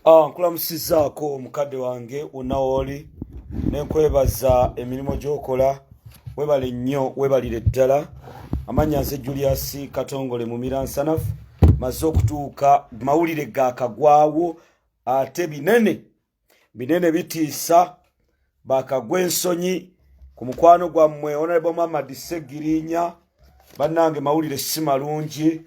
Ah, nkulamusizaako mukadde wange wonna wooli nenkwebaza emirimu gy'okola. Webale nnyo, webalire ddala. Amannya nze Julius Katongole Mumira Nsanafu. Maze okutuuka, mawulire gakagwawo ate binene binene bitiisa. Bakagwa ensonyi ku mukwano gwammwe Honorable Muhammad Segirinya. Bannange, mawulire si malungi,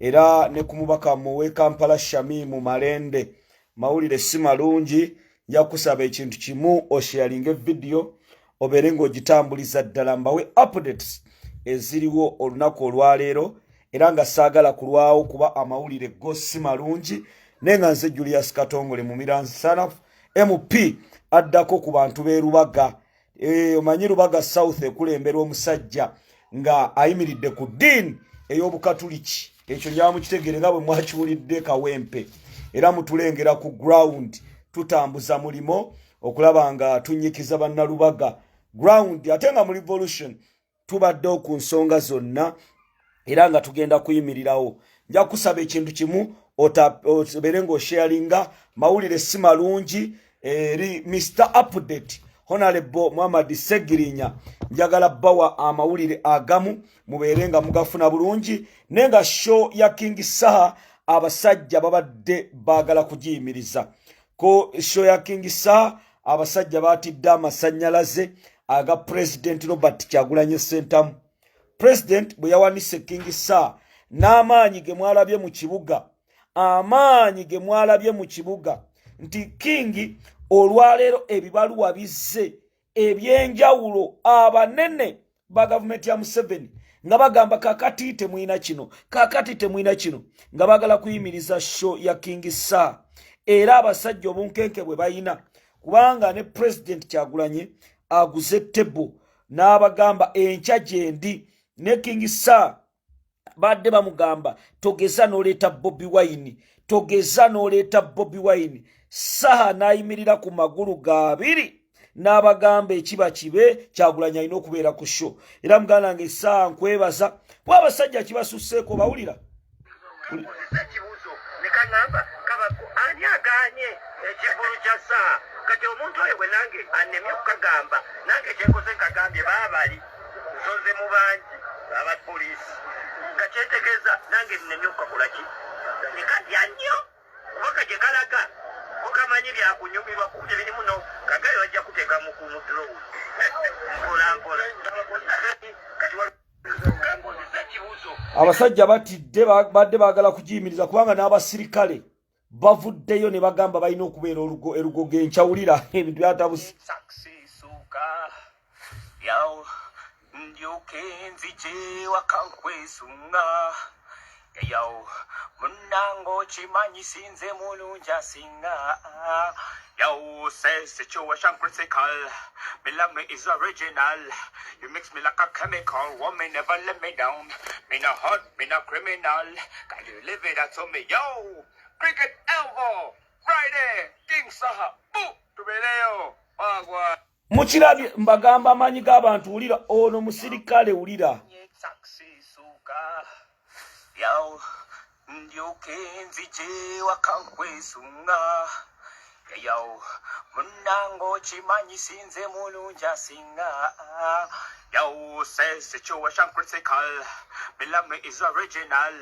era ne ku mubaka muwe Kampala Shamimu Malende, mawulire si malungi. Nja kusaba ekintu kimu, osharinga evidiyo obeere ng'ogitambuliza ddala, mbawe updates eziriwo olunaku olwaleero, era nga saagala kulwawo kuba amawulire go si malungi. Naye nga nze Julius Katongole Mumiransanafu, MP addako ku bantu b'e Lubaga. Omanyi Lubaga South ekulemberwa omusajja nga ayimiridde ku ddiini ey'Obukatuliki. Ekyo njaba mukitegere nga bwe mwakiwulidde Kawempe, era mutulengera ku ground tutambuza mulimo okulaba nga tunyikiza Bannalubaga ground, ate nga mu revolution tubaddewo ku nsonga zonna era nga tugenda kuyimirirawo. Nja kusaba ekintu kimu, obeere ng'osharinga. Mawulire si malungi eri Mr Update Honorable Muhammad Segirinya. Njagala bawa amawulire agamu mubeere nga mugafuna bulungi. Naye nga show ya King Saha, abasajja babadde baagala kugiyimiriza. Ko show ya King Saha, abasajja batidde amasannyalaze aga President Robert Kyagulanyi Sentamu. President bwe yawanise King Saha n'amaanyi ge mwalabye mu kibuga, amaanyi ge mwalabye mu kibuga nti King olwaleero ebibaluwa bizze ebyenjawulo, abanene ba gavumenti ya Museveni nga bagamba kakati temwina kino, kakati temwina kino, nga baagala kuyimiriza show ya King Saha. Era abasajja obunkenke bwe bayina, kubanga ne President Kyagulanye aguze table n'abagamba enkya gyendi ne King Saha. Badde bamugamba togeza n'oleeta Bobi Wine, togeza n'oleeta Bobi Wine. Saha n'ayimirira ku magulu gaabiri n'abagamba ekiba kibe, Kyagulanyi alina okubeera ku show. Era muganda wange Saha, nkwebaza kuba abasajja kibasusseeko bawulira. Ekibuuzo ne kaŋŋamba kabako ani aganye ekivulu kya Saha? Kati omuntu oyo bwe nange anemye okukagamba, nange kyenkoze nkagambye baabali nsoze mu bangi aba poliisi, nga kyentegeeza nange nnemye okukakola ki nekatya nnyo, kubanga gye kalaga ko kamanyi byakunyumirwa kumpi birimu no kagayo bajja kuteeka mu drawer mpola mpola. Kati kambuuziza ekibuuzo. Abasajja batidde, badde baagala kugiyimiriza kubanga n'abasirikale bavuddeyo ne bagamba balina okubeera erugogo enkyawulira ebintu byatabuse. Suka yaw ndyoke nzije waka nkwesunga yaw munange okimanyi sinze mulungi asinga. Yo, say situation critical. Me love me is original. You mix me like a chemical. Woman never let me down. Me no hot, me no criminal. Can you live it up to me? Yo, Cricket Elvo, Friday, King Saha, Boo, Tubeleo, Wagwa. Mukirabye, mbagamba amaanyi g'abantu. Wulira ono musirikale, wulira. Suka yaw ndyoke nzije waka nkwesunga yaw munange okimanyi sinze mulungi asinga. Yo, say situation critical. Me love me is original.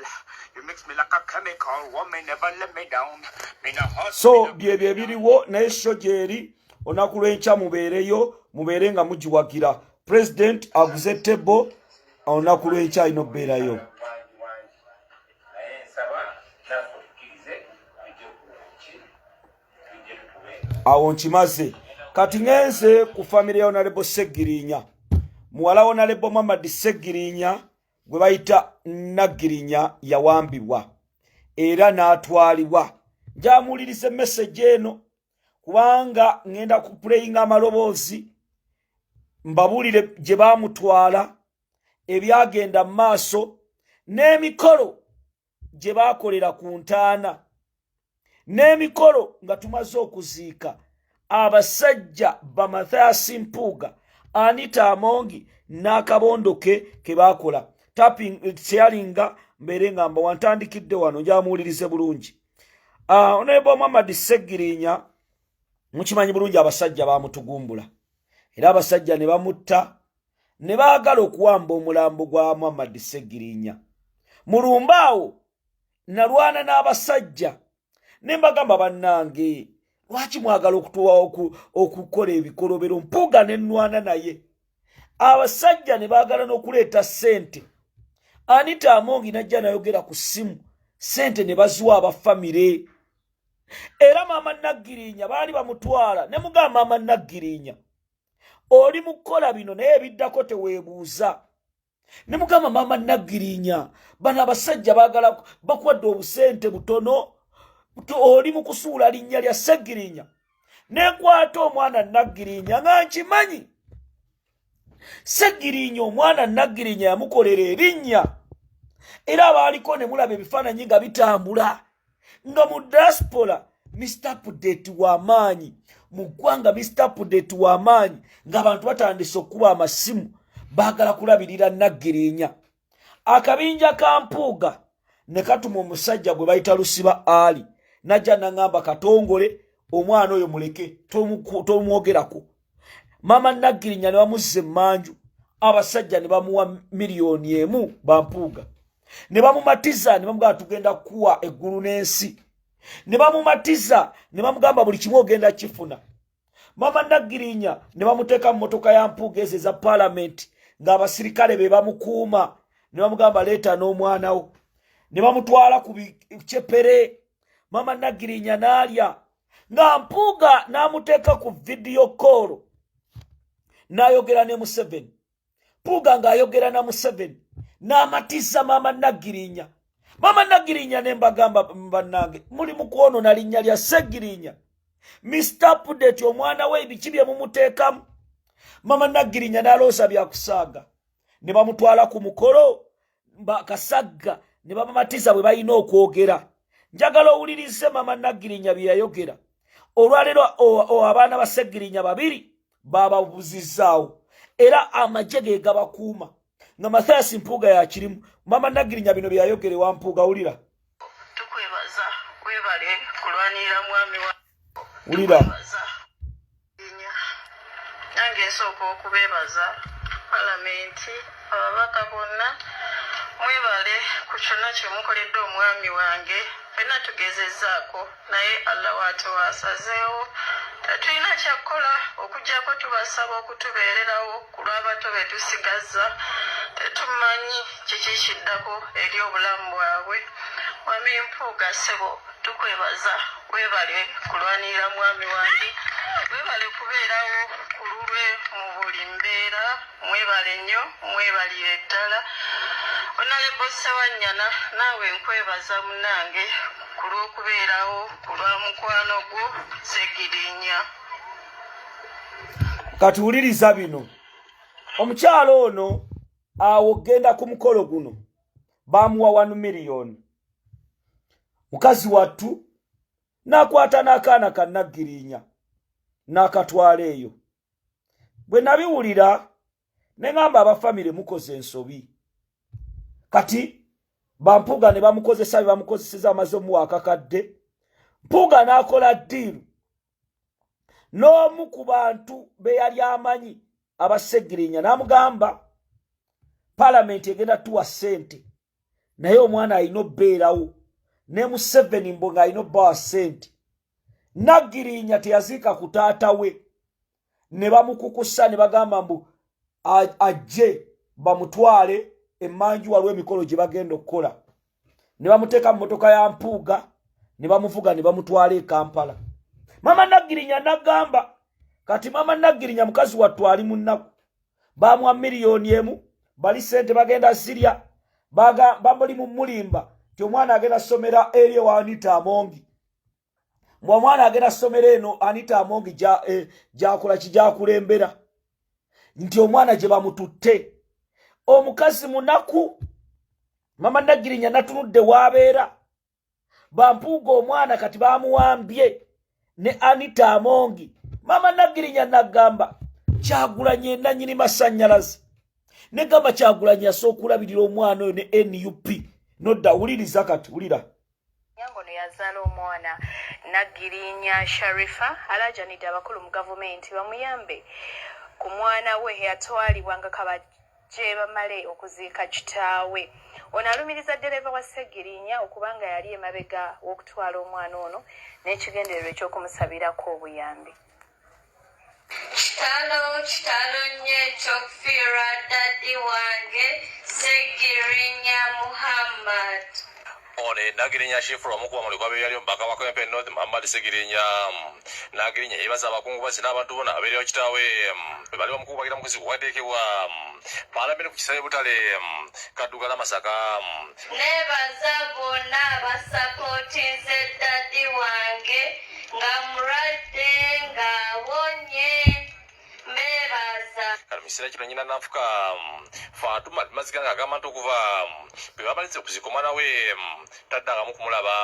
You mix me like a chemical. Woman never let me down. Me no hot. So byebyo ebiriwo, naye show gyeri olunaku lw'enkya, mubeereyo, mubeere nga mugiwagira. President aguze table, olunaku lw'enkya alina okubeerayo. Naye nsaba naffe tukkirize tujje ku ki tujje tutube. Awo nkimaze. Kati ngenze ku famire ya Honorable Segirinya. Muwala Honorable Muhammad Segirinya gwe bayita Nagirinya yawambibwa era n'atwalibwa. Njamuwuliriza emessage eno kubanga ŋŋenda kupuleyinga amaloboozi mbabuulire gye baamutwala, ebyagenda mu maaso n'emikolo gye baakolera ku ntaana n'emikolo nga tumaze okuziika abasajja ba Mathias Mpuuga, Anita Amongi n'akabondo ke ke baakola. Tapping, sharinga, mbeere nga mbawa. Ntandikidde wano, njamuwulirize bulungi. Honorable Muhammad Ssegirinya mukimanyi bulungi, abasajja bamutugumbula era abasajja ne bamutta ne baagala okuwamba omulambo gwa Muhammad Ssegirinya. Mulumba awo nalwana n'abasajja ne mbagamba, bannange, lwaki mwagala okutuwa okukola ebikolobero? Mpuuga ne nnwana naye, abasajja ne baagala n'okuleeta ssente. Anita Amongi najja nayogera ku ssimu, ssente ne baziwa abafamire. Era maama Naggirinya baali bamutwala, ne mugamba, maama Naggirinya, oli mu kukola bino, naye ebiddako teweebuuza. Ne mugamba, maama Naggirinya, bano abasajja baagala bakuwadde obusente butono, oli mu kusuula linnya lya Seggirinya. Nenkwata omwana Naggirinya nga nkimanyi Seggirinya, omwana Naggirinya yamukolera erinnya, era abaaliko ne mulaba ebifaananyi nga bitambula nga mu diaspora Mr Update w'amaanyi, mu ggwanga Mr Update w'amaanyi, ng'abantu batandise okukuba amasimu baagala kulabirira Naggirinya. Akabinja ka Mpuuga ne katuma omusajja gwe bayita Lusiba Ali, najja naŋŋamba, Katongole, omwana oyo muleke, tomwogerako. Maama Naggirinya ne bamuzza emmanju, abasajja ne bamuwa 1 million bampuuga, ne bamumatiza ne bamugamba, tugenda kukuwa eggulu n'ensi. Ne bamumatiza ne bamugamba, buli kimu ogenda kifuna. Mama Naggirinya ne bamuteeka mu motoka ya Mpuuga ezo eza paalamenti, ng'abasirikale be bamukuuma, ne bamugamba, leeta n'omwana wo. Ne bamutwala ku bicepere. Mama Naggirinya n'alya nga Mpuuga n'amuteeka ku video call n'ayogera ne Museveni. Mpuuga ng'ayogera na Museveni n'amatiza maama Naggirinya. Maama Naggirinya ne mbagamba, bannange, muli mu kwonona linnya lya Seggirinya, Mr Update, omwana we ebiki bye mumuteekamu. Mama Naggirinya n'aloosa byakusaaga, ne bamutwala ku mukolo Kasagga, ne bamamatiza bwe balina okwogera. Njagala owulirize mama Naggirinya bye yayogera. Olwaleero abaana ba Seggirinya babiri bababuzizaawo, era amagye ge gabakuuma nga Mathias Mpuuga yakirimu. Mama Naggirinya bino bye yayogera ewa Mpuuga, wulira. Tukwebaza, webale kulwanirira mwami wa Wulira. Tukwebaza. Nange nsooka okubeebaza, palamenti, ababaka bonna, mwebale ku kyonna kye mukoledde omwami wange. Ffenna tugezezzaako, naye Allah waate waasazeewo, tetulina kyakkola okuggyako tubasaba okutubeererawo ku lw'abato be tusigazza. Tetumanyi kiki kiddako eri obulamu bwabwe. Mwami Mpuuga, ssebo, tukwebaza, webale kulwanirira mwami wange, webale kubeerawo ku lulwe mu buli mbeera. Mwebale nnyo, mwebalire ddala. Honorable Ssewanyana, naawe nkwebaza munange ku lw'okubeerawo ku lwa mukwano gwo Segirinya. Kati wuliriza bino. Omukyalo ono awo genda ku mukolo guno bamuwa 1 miliyoni. Mukazi wattu n'akwata n'akaana ka Naggirinya n'akatwala eyo. Bwe nabiwulira ne ŋŋamba, abafamire mukoze ensobi. Kati bampuuga ne bamukozesa bye bamukozeseza, amaze omuwa akakadde. Mpuuga n'akola deal n'omu ku bantu be yali amanyi abasegirinya, n'amugamba, palamenti egenda tuwa ssente, naye omwana alina obbeerawo ne Museveni mbu ng'alina obbawa ssente. Naggirinya teyaziika ku taata we, ne bamukukusa ne bagamba mbu ajje bamutwale emmanju, waliwo emikolo gye bagenda okukola. Ne bamuteeka mu motoka ya Mpuuga ne bamuvuga ne bamutwala e Kampala. Mama Naggirinya nagamba, kati mama Naggirinya mukazi wattu ali mu nnaku, bamuwa 1 million, bali sente bagenda zirya, bamuli mu mulimba ti omwana agenda somera eri ewa Anita Amongi, mbw omwana agenda somera eno Anita Amongi gyakola ki, gyakulembera, nti omwana gye bamututte. Omukazi munaku mama Naggirinya natunudde waabeera bampuuga, omwana kati bamuwambye ne Anita Amongi. Mama Naggirinya nagamba, Kyagulanye nanyini masannyalaze, negamba Kyagulanyi asooka okulabirira omwana oyo ne NUP. Nodda wuliriza, kati wulira. Nyango. Ono yazaala omwana Nagirinya Sharifa alaajanidde abakulu mu gavumenti bamuyambe ku mwana we eyatwalibwa nga kabajje bamale okuziika kitaawe. Ono alumiriza ddereeva wa Ssegirinya okuba nga yali emabega w'okutwala omwana ono n'ekigendererwa eky'okumusabirako obuyambi. Kitalo kitalo nnyo ekyokufiirwa daddy wange Ssegirinya Muhammad. Ono ye Nagirinya Shifrah omu ku bamulekwa b'eyali omubaka wa Kawempe North Muhammad Ssegirinya. Nagirinya yeebaza abakungubazi n'abantu bona abeerewo kitaawe bwe bali bamukungubagira mu kuziika okwateekebwa Paalamenti ku kisaawe Butale Kaddugala Masaka. Nebaza bonna abasapootinze daddy wange nga mulwadde nga awonye mbebaza. Kano mu kiseera kino nnyina Nanfuka Fatuma Maziga ng'agamba nti okuva bwe bamaliza okuziika omwana we taddangamu kumulaba.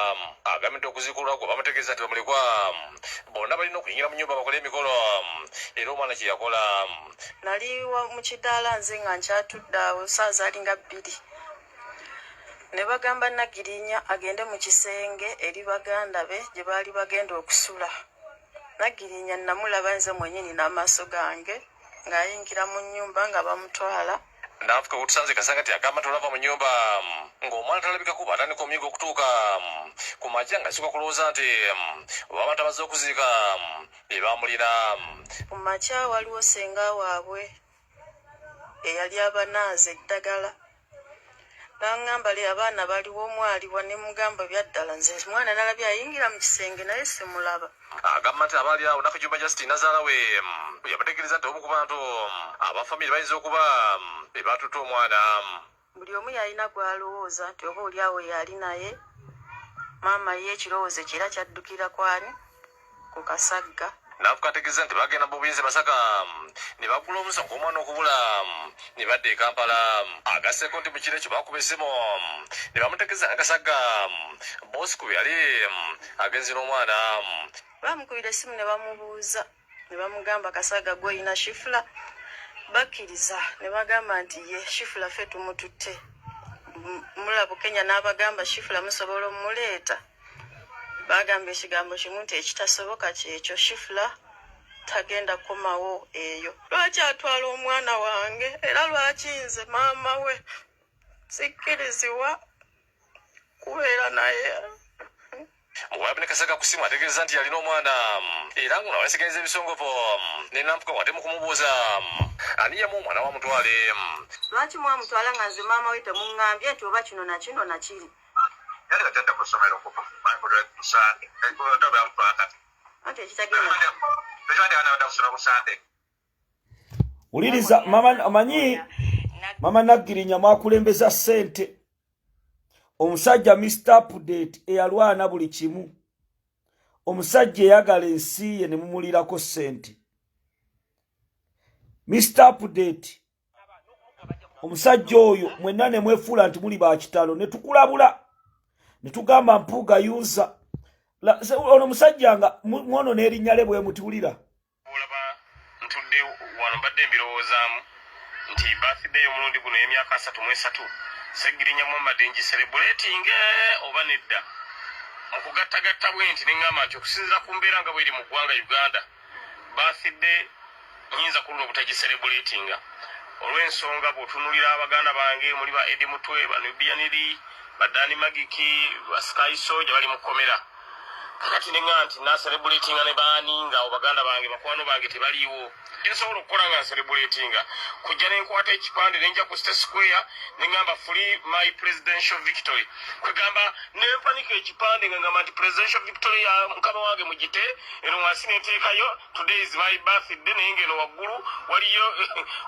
Agambye nti okuziika olwagwa bamutegeeza nti bamulekwa bonna balina okuyingira mu nnyumba bakole emikolo era omwana kye yakola. Nali mu kidaala nze nga nkyatudde awo ssaawa zaali nga bbiri ne bagamba Nagirinya agende mu kisenge eri baganda be gye baali bagenda okusula. Nagirinya namulaba nze mwennyini n'amaaso gange ng'ayingira mu nnyumba nga bamutwala. Nanfuka wetusanze Kasangati agamba nti olwava mu nnyumba ng'omwana talabikako bw'atandika omuyiggo okutuuka ku makya ng'asooka kulowooza nti oba abantu abazze okuziika be bamulina. Ku makya waliwo ssenga waabwe eyali abanaaza eddagala n'angamba le abaana baliwo omu aliwa ne mugamba byaddala nze omwana nalabye ayingira mu kisenge naye simulaba. Agamba nti abaali awo Nakajumba Justine nazaala we yabategeereza nti omu ku bantu aba famire bayinza okuba be baatutte omwana. Buli omu yalina gw'alowooza nti oba oli awo yali naye maama ye ekirowoozo kye era kyaddukira kwani ku Kasagga. Nanfuka ategeezezza nti baagenda mu buyinza e Masaka ne bagula omusango gw'omwana okubula ne badda e Kampala. Agasseeko nti mu kiro ekyo baakuba essimu ne bamutegeeza nga Kasagga Bosco bwe yali agenze n'omwana. Baamukubira essimu ne bamubuuza ne bamugamba Kasagga gwe olina Shifula? Bakkiriza ne bagamba nti ye Shifula ffe tumututte. Mula Bukenya n'abagamba Shifula musobola omuleeta? Baagamba ekigambo kimu nti ekitasoboka kyekyo Shifula tagenda kukomawo eyo. Lwaki atwala omwana wange era lwaki nze maama we sikkirizibwa kubeera naye? Muwalabu ne Kasaga ku ssimu ategeezezza nti yalina omwana era ng'ono awesegenza ebisongovu ne Nampuka wadde mu kumubuuza ani yamuwa omwana we amutwale. Lwaki mwamutwala nga nze maama we temuŋŋambye nti oba kino na kino na kiri? Anti ekitagenda. Wuliriza mama, omanyi mama Naggirinya mwakulembeza ssente omusajja Mr Update eyalwana buli kimu omusajja eyagala ensi ye ne mumulirako ssente Mr Update omusajja oyo mwenna ne mwefuula nti muli ba kitalo ne tukulabula ne tugamba mpuuga yuza ono musajja nga mwono n'erinnya lye bwe mutiwulira olaba ntudde wano mbadde mbirowoozaamu nti birthday y'omulundi guno ey'emyaka 33 Ssegirinya Muhammad ngiserebuletinge oba nedda mu kugattagatta bwe nti ne ŋŋamba nti okusinziira ku mbeera nga bweri mu ggwanga Uganda birthday nyinza ku luno obutagiserebuletinga olw'ensonga bw'otunuulira abaganda bange muli ba Eddie Mutwe ba Nubian Li ba Dani Magiki ba Sky Soja bali mu kkomera kakati ne ŋŋamba nti naserebuletinga ne baani nga abo baganda bange bakwano bange tebaliiwo nsobola okukola nga nserebuletinga kujja ne nkwata ekipande ne nja ku State Square ne ŋŋamba free my presidential victory kwegamba ne mpanika ekipande nga ŋŋamba nti presidential victory ya mukama wange mugite eno wansi ne nteekayo today is my birthday naye ng'eno waggulu waliyo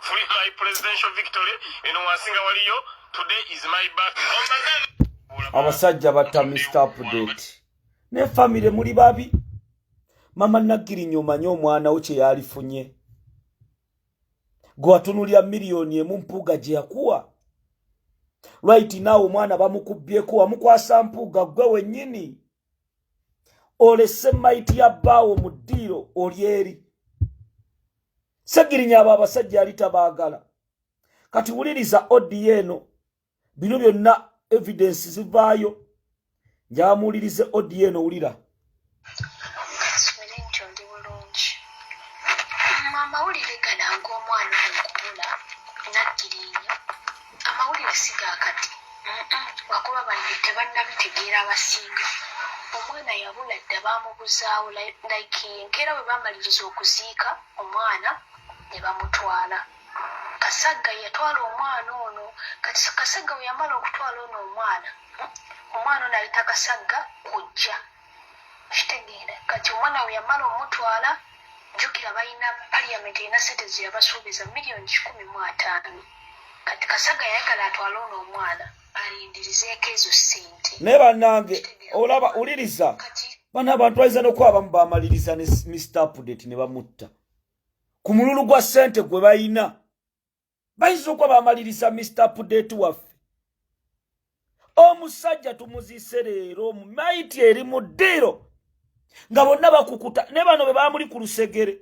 free my presidential victory eno wansi nga waliyo today is my birthday. Abasajja batta Mr Update ne famire muli babi. Mama Nagirinya omanye omwana wo kye yalifunye gwe watunulira miliyoni emu Mpuuga gye yakuwa right now omwana bamukubbyeko wamukwasa Mpuuga gwe wennyini olese maiti ya bbaawo mu ddiiro oli eri Segirinya abo abasajja yali tabaagala. Kati wuliriza audio eno bino byonna evidence zivaayo. Njaba muwulirize odiyo eno, wulira. Nsubire nti oli bulungi. Amawulire gano ag'omwana oyo okubula Naggirinya, amawulire si ga kati, lwakuba bano tebannabitegeera abasinga. Omwana yabula dda, baamubuzaawo like enkeera bwe baamaliriza okuziika omwana ne bamutwala. Kasagga yatwala omwana ono. Kati Kasagga bwe yamala okutwala ono omwana, omwana ono ayita Kasagga kojja. Okitegeera? Kati omwana we yamala omutwala, jjukira balina parliament erina sente zeyabasuubiza miliyoni 150. Kati Kasagga yayagala atwale ono omwana alindirizeeko ezo sente. Naye bannange, olaba, wuliriza. Bano abantu bayinza n'okuba abamu bamaliriza ne Mr Update ne bamutta ku mululu gwa ssente gwe balina. Bayinza okuba bamaliriza Mr Update waffe. Omusajja tumuziise leero, maiti eri mu ddiiro nga bonna bakukuta, ne bano be bamuli ku lusegere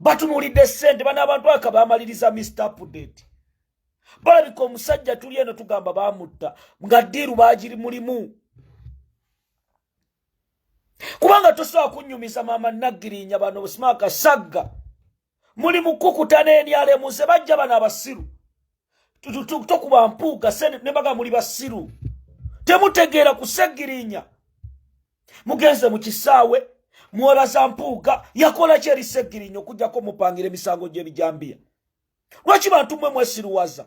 batunuulidde ssente. Bano abantu aka bamaliriza Mr Update. Balabika omusajja tuli eno tugamba bamutta nga ddiiru bagiri mulimu, kubanga tosobola kunnyumiza maama Naggirinya. Bano busimaaka sagga muli mukukuta n'enyalemuze bajja bano abasiru tokuba mpuuga ne baga muli basiru, temutegeera kusegirinya. Mugenze mu kisaawe mwebaza Mpuuga, yakola ki eri Segirinya okugjako mupangira emisango gy'ebijambiya? Lwaki bantu mmwe mwesiruwaza,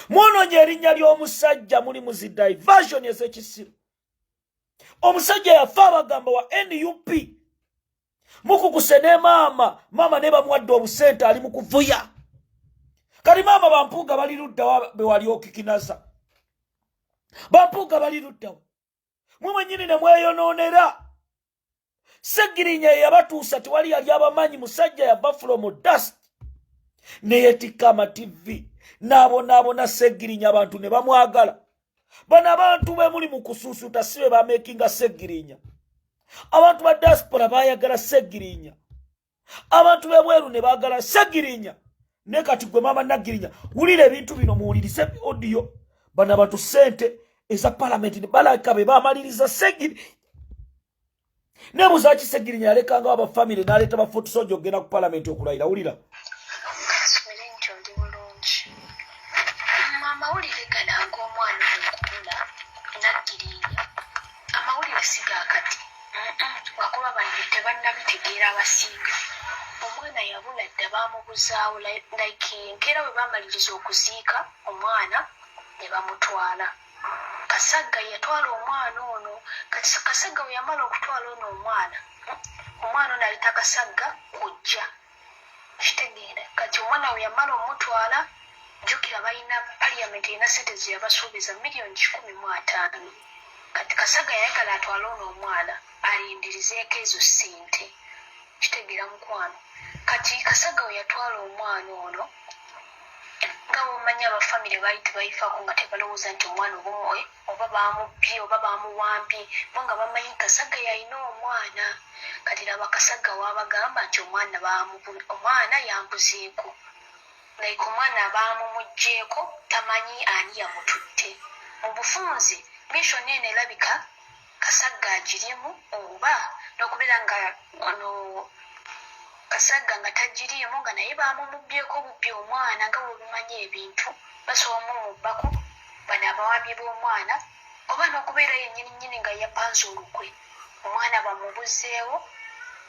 mwononya erinnya ly'omusajja? Muli mu zi diversion ez'ekisiru. Omusajja yafa abagamba wa NUP, mukukuse ne maama, maama ne bamuwadde obusente, ali mu kuvuya. Kati maama, bampuuga bali luddawa? Bewali okikinaza bampuuga bali luddawa? Mwe mwennyini ne mweyonoonera. Segirinya ye yabatuusa, tewali yali abamanyi. Musajja yava from dust neyetikka amativi n'abonaabona. Segirinya abantu ne bamwagala. Bano abantu be muli mu kusuusuuta si be bamekinga Segirinya. Abantu ba diaspora bayagala Segirinya, abantu b'ebweru ne baagala Segirinya. Ne kati gwe maama Nagirinya, wulira ebintu bino, muwulirize audio. Bano abantu sente eza palamenti balaka be bamaliriza Segiri. Nebuuza ki Segirinya yalekanga abafamire n'aleeta bafoot soldier okugenda ku palamenti okulayira? Wulira. Nsubire nti oli bulungi. Amawulire gano ag'omwana oyo okubula Naggirinya, amawulire si ga kati, lwakuba bano tebannabitegeera abasinga. Omwana yabula dda, baamubuzaawo like enkeera bwe baamaliriza okuziika omwana ne bamutwala. Kasagga yatwala omwana ono. Kati Kasagga bwe yamala okutwala ono omwana, omwana ono ayita Kasagga kojja. Okitegeera? Kati omwana we yamala omutwala, jjukira balina parliament erina sente zeyabasuubiza miliyoni 150. Kati Kasagga yayagala atwale ono omwana alindirizeeko ezo ssente. Kitegeera mukwano? Kati Kasagga we yatwala omwana ono, nga bwomanyi abafamire baali tebayifaako, nga tebalowooza nti omwana obumwe oba bamubbye oba bamuwambye, bo nga bamanyi Kasagga yalina omwana. Kati laba Kasagga wabagamba nti omwana omwana yambuzeeko, like omwana bamumugjeeko, tamanyi ani yamututte. Mu bufunze mission eno erabika Kasagga agirimu, oba n'okubeera nga ono Kasagga nga tagiriimu, nga naye bamumubbyeko bubbi omwana. Nga bwebimanyi ebintu basobola omumubbako bano abawambye b'omwana, oba n'okubeera yennyini nnyini nga yapanze olukwe omwana bamubuzeewo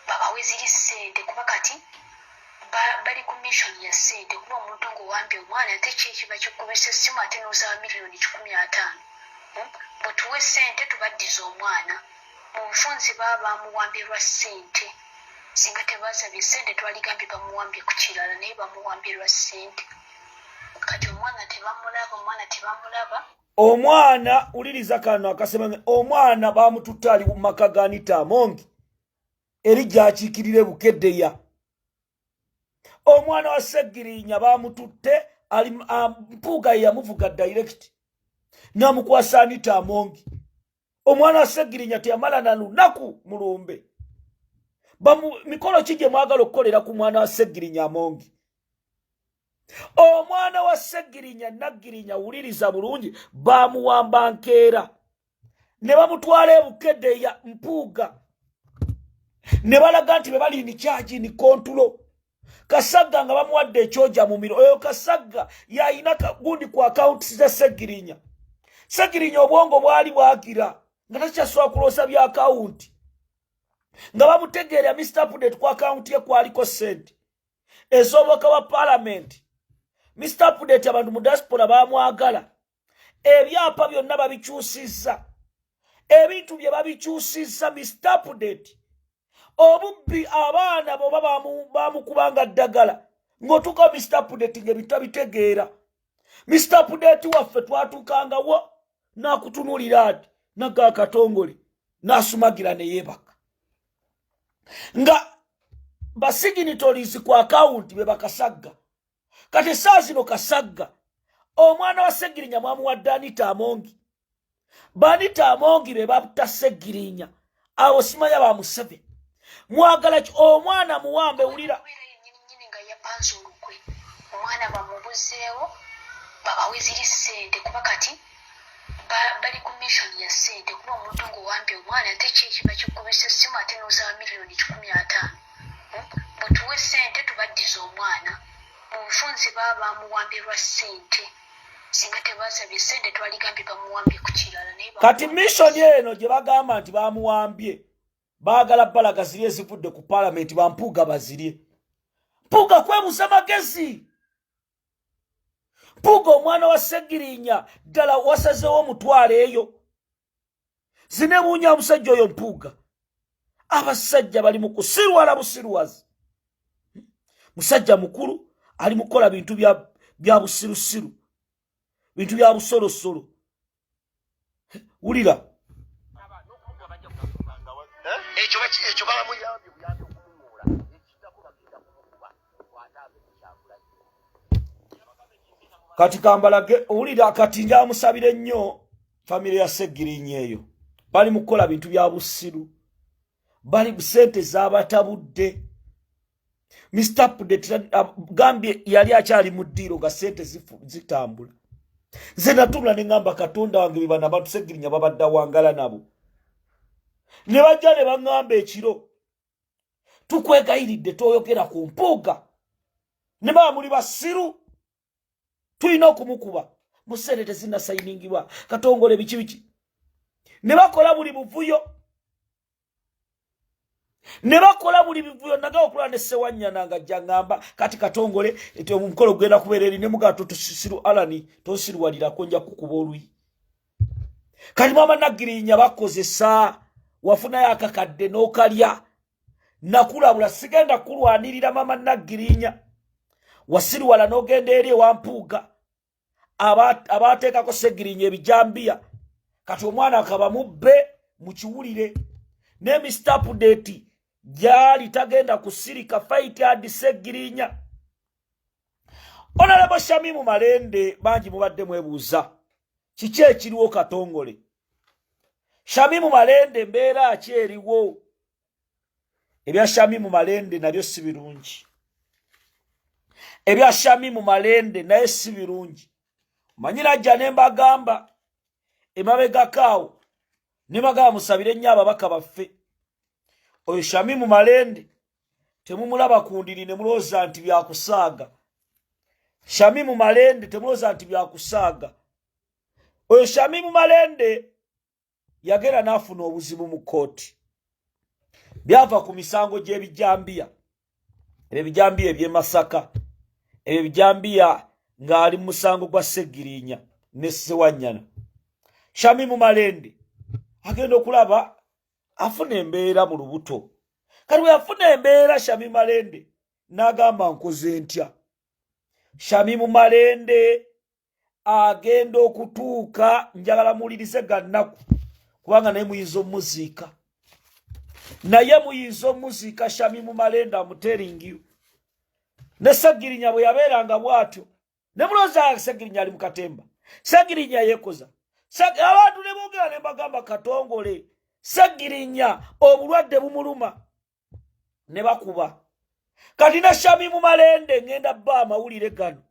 babawe ziri ssente, kuba kati bali ku mission ya ssente. Kuba omuntu ng'owambye omwana, ate ki ekiba kikubisa essimu ate n'osaba miliyoni 150? Bwetuwa essente tubaddiza omwana. Mu bufunzi baba bamuwambye lwa ssente. Singa tebasabye ssente twaligambye bamuwambye ku kirala, naye bamuwambye lwa ssente. Kati omwana tebamulaba, omwana tebamulaba. Omwana, wuliriza kano akasemange. Omwana bamututte, ali mu maka ga Anita Amongi eri gyakiikirira Bukeddeya. Omwana wa Segirinya bamututte, ali Mpuuga ye yamuvuga direct namukwasa Anita Amongi. Omwana wa Segirinya teyamala na lunaku mulumbe. Mikolo ki gye mwagala okukolera ku mwana wa Segirinya Amongi? Omwana wa Segirinya Naggirinya, wuliriza bulungi, bamuwamba nkeera. Ne bamutwala ebukedde ya Mpuuga, ne balaga nti be bali in charge, in control. Kasagga nga bamuwadde ekyoja mumiro. Oyo Kasagga yayina gundi ku akawunti za Segirinya. Segirinya obwongo bwali bwagira nga takyasobola kuloosa bya akawunti, nga bamutegeera Mr Update ku akawunti ye kwaliko sente ez'obubaka bwa palamenti. Mr Update abantu mu diaspora bamwagala. Ebyapa byonna babikyusizza, ebintu bye babikyusizza. Mr Update obubbi, abaana boba bamukubanga ddagala ng'otuuka Mr Update ng'ebintu tabitegeera. Mr Update waffe twatuukangawo n'akutunuulira ati naga akatongole n'asumagira ne yeebaka nga basignatories ku akawunti be bakasagga. Kati esaawa zino Kasagga omwana wa Segirinya mwamuwadde Anita Amongi. Banita Amongi be batta Segirinya. Awo simanya ba Museveni mwagala ki? Omwana muwambe, wulira. Nyini nga yapanze olukwe, omwana bamubuzeewo, babawe ziri ssente, kuba kati bali ku mission ya ssente. Kuba omuntu ng'owambye omwana, ate ki ekiba kikubisa essimu, ate n'osaba miliyoni 150? Mutuwe ssente tubaddize omwana. Mu bufunze baba bamuwambye lwa ssente. Singa tebasabye ssente, twaligambye bamuwambye ku kirala, naye Kati mission eno gye bagamba nti bamuwambye, baagala balaga ziri ezivudde ku palamenti, bampuuga bazirye. Mpuuga kwebuza magezi. Mpuuga, omwana wa Segirinya ddala wasazeewo omutwalo eyo zinebuunya. Omusajja oyo Mpuuga, abasajja bali mu kusirwala busirwazi. Musajja mukulu ali mu kukola bintu bya busirusiru, bintu bya busolosolo. Wulira. Ekyo bamuyambye buyambi okumuŋŋoola, ekiddako bagenda kumukuba bw'ataave ku Kyagulanyi. Kati kambalage, owulira. Kati njamusabire nnyo famire ya Segirinya eyo, bali mu kukola bintu bya busiru, bali sente zabatabudde. Mr Update gambye yali akyali mu ddiiro nga sente zitambula. Nze natunula ne ŋŋamba, Katonda wange, be bano abantu Segirinya babadde awangala nabo. Ne bajja ne baŋŋamba ekiro, tukwegayiridde toyogera ku Mpuuga. Ne baba muli basiru, tulina okumukuba mu sente tezinnasayiningibwa. Katongole biki biki, ne bakola buli buvuyo, ne bakola buli bivuyo. Nagawa okulaba ne Sewanyana nga ajja ŋŋamba, kati Katongole eti omukolo gugenda kubeera eri. Ne mugaa totusiru Alani, tonsiruwalirako, nja kukuba oluyi. Kati mwama Naggirinya bakozesa, wafunayo akakadde n'okalya. Nakulabula, sigenda kulwanirira mama Naggirinya. Wasiriwala n'ogenda eri ewa Mpuuga abateekako Segirinya ebijambiya. Kati omwana akaba mubbe, mukiwulire. Ne Mr Update gyali tagenda kusirika, fight adi Segirinya. Honorable Shamimu Malende, bangi mubadde mwebuuza kiki ekiriwo. Katongole, Shamimu Malende, mbeera ki eriwo? Ebya Shamimu Malende nabyo si birungi. Ebya Shamimu Malende naye si birungi. Manyira ne mbagamba emabegakaawo, ne bagamba musabire nnyo ababaka baffe. Oyo Shamimu Malende temumulaba ku ndiri ne mulowooza nti byakusaaga. Shamimu Malende temulowooza nti byakusaaga. Oyo Shamimu Malende yagenda n'afuna obuzibu mu kkooti, byava ku misango gy'ebijambiya, ebyo ebijambiya eby'e Masaka, ebyo ebijambiya ng'ali mu musango gwa Segirinya ne Sewanyana. Shamimu Malende agenda okulaba afuna embeera mu lubuto. Kati bwe yafuna embeera, Shamimu Malende n'agamba, nkoze ntya? Shamimu Malende agenda okutuuka, njagala muwulirize gannaku, kubanga naye muyinza omuziika, naye muyinza omuziika. Shamimu Malende amuteringiyo ne Segirinya bwe yabeeranga bw'atyo, ne mulowooza Segirinya ali mu katemba. Segirinya yeekoza abantu ne boogera, ne mbagamba, Katongole, Segirinya obulwadde bumuluma, ne bakuba. Kati ne Shamimu Malende ngenda bba amawulire gano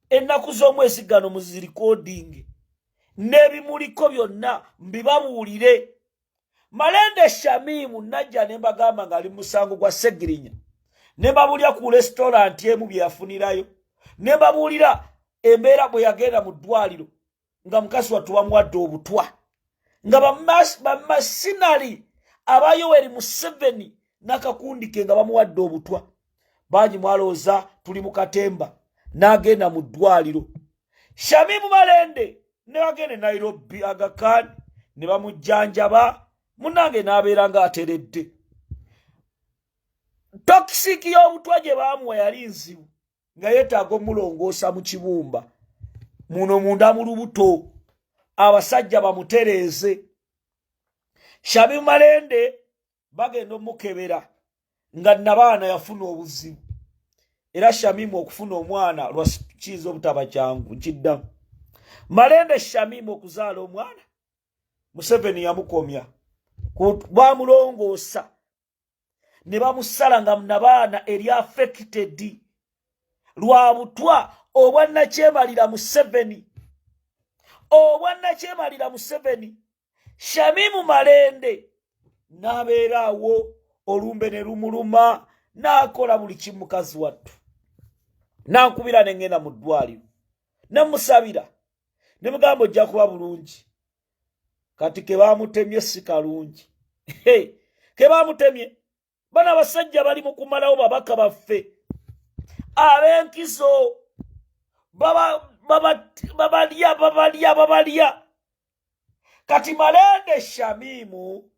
ennaku z'omwezi gano muzirikodingi. n'ebimuliko byonna mbibabuulire. Malende Shamimu najja ne mbagamba ng'ali mu musango gwa Segirinya, ne mbabuulira ku restaurant emu bye yafunirayo, ne mbabuulira embeera bwe yagenda mu ddwaliro nga mukazi wattu bamuwadde obutwa, nga bamasinali aba Yoweri Museveni n'akakundi ke nga bamuwadde obutwa. Bangi mwalowooza tuli mu katemba. N'agenda mu ddwaliro Shamimu Malende ne bagenda e Nairobi Aga Khan ne bamujjanjaba, munnange n'abeera ng'ateredde. Toxic y'obutwa gye baamuwa yali nzibu, nga yeetaaga omulongoosa mu kibumba muno munda mu lubuto, abasajja bamutereeze. Shamimu Malende bagenda omukebera nga nabaana yafuna obuzibu, era Shamimu okufuna omwana lwakiyinza obutaba kyangu. Nkiddamu, Malende Shamimu okuzaala omwana, Museveni yamukomya, bamulongoosa ne bamusala nga nabaana eri affected lwa butwa obwannakyemalira Museveni, obwannakyemalira Museveni. Shamimu Malende n'abeera awo, olumbe ne lumuluma, n'akola buli kimu. Mukazi wattu nankubira ne ŋŋenda mu ddwaliro ne musabira ne mugamba ojja kuba bulungi. Kati ke baamutemye si kalungi ke baamutemye. Bano abasajja bali mu kumalawo babaka baffe ab'enkizo, babalya babalya babalya. Kati Malende Shamimu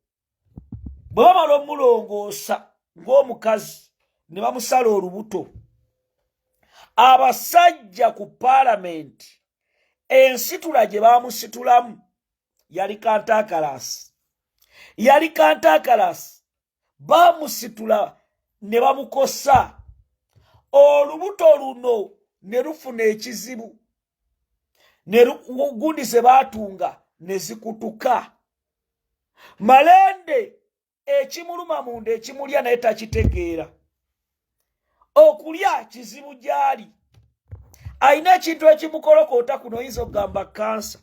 bwe bamala omulongoosa ng'omukazi ne bamusala olubuto, abasajja ku paalamenti ensitula gye bamusitulamu yali kantakalasi, yali kantakalasi. Bamusitula ne bamukosa olubuto luno ne lufuna ekizibu, ne gundi ze baatunga ne zikutuka. Malende ekimuluma munda ekimulya naye takitegeera, okulya kizibu gy'ali, alina ekintu ekimukolokoota kuno, oyinza okugamba kansa,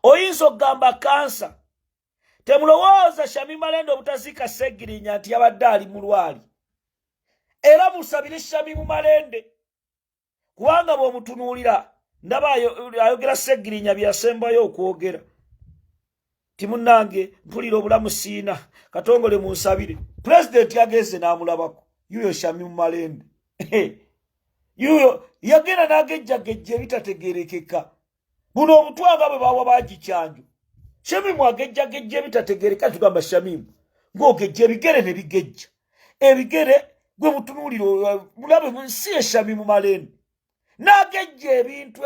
oyinza okugamba kansa. Temulowooza Shami Malende obutaziika Segirinya nti yabadde ali mulwali. Era musabire Shamimu Malende, kubanga bw'omutunuulira ndaba ayogera Segirinya byeyasembayo okwogera ti munnange mpulira obulamu siina, Katongole munsabire. Pulezidenti yagenze n'amulabako yuyo Shamimu Malende yuyo yagenda n'agejjagejja ebitategerekeka. Buno obutwa nga bwe bawa bagikyanjo, Shamimu agejjagejja ebitategereka. Tugamba Shamimu ng'ogejja ebigere ne bigejja ebigere, gwe mutunuulira mulabe si ye Shamimu Malende n'agejja ebintu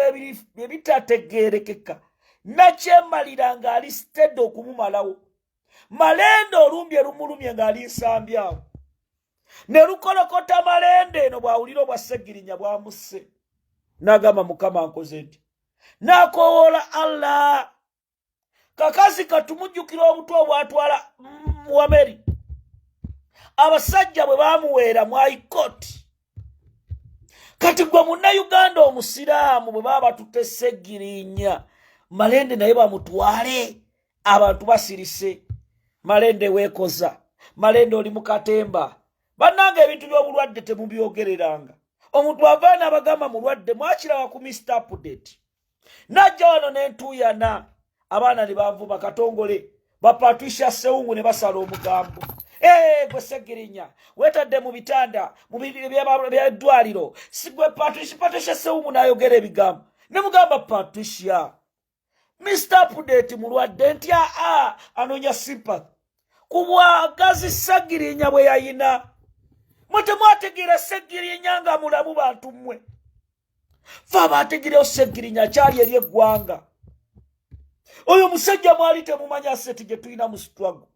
ebitategerekeka, nakyemalira ng'ali steady okumumalawo. Malende olumbye lumulumye ng'ali nsambi awo ne lukolokota. Malende eno bw'awulira obwa Segirinya bwamusse, n'agamba Mukama nkoze nti, n'akoowoola Allah. Kakazi katumujjukira obutwa obwatwala Muwameri, abasajja bwe bamuweera mu aikoti. Kati gwe Munnayuganda omusiraamu, bwe baba batutte Segirinya, Malende naye bamutwale? Abantu basirise. Malende weekoza, Malende oli mu katemba. Bannange, ebintu by'obulwadde temubyogereranga. Omuntu ava n'abagamba mulwadde, mwakiraba ku Mr Update, najja wano n'entuuyana, abaana ne banvuma, Katongole, bapatricia Sewungu ne basala omugambo. Hey, gwe Segirinya wetadde mu bitanda byeddwaliro, sigwe Patricia? Patricia Sewungu n'ayogera ebigambo ne mugamba, Patricia, Mr Update mulwadde nti aa anoonya sympathy ku bwagazi Segirinya bwe yayina. Mwe temwategeera Segirinya nga mulamu. Bantu mmwe, fe abategerewo Segirinya akyali eri eggwanga, oyo omusajja mwali temumanya asset gye tulina mu struggle.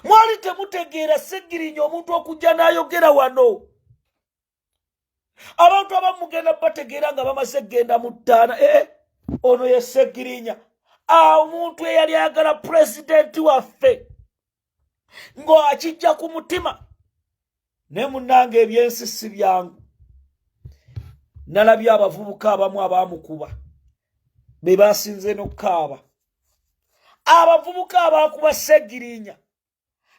Mwali temutegeera Segirinya, omuntu okujja n'ayogera wano. Abantu abamu mugenda bategeera nga bamaze genda mu ttaana. Ee, ono ye Segirinya, omuntu eyali ayagala pulezidenti waffe ng'akijja ku mutima. Naye munnange, ebyensi si byangu. Nalabye abavubuka abamu abaamukuba. Be basinze n'okukaaba. Abavubuka abakuba Segirinya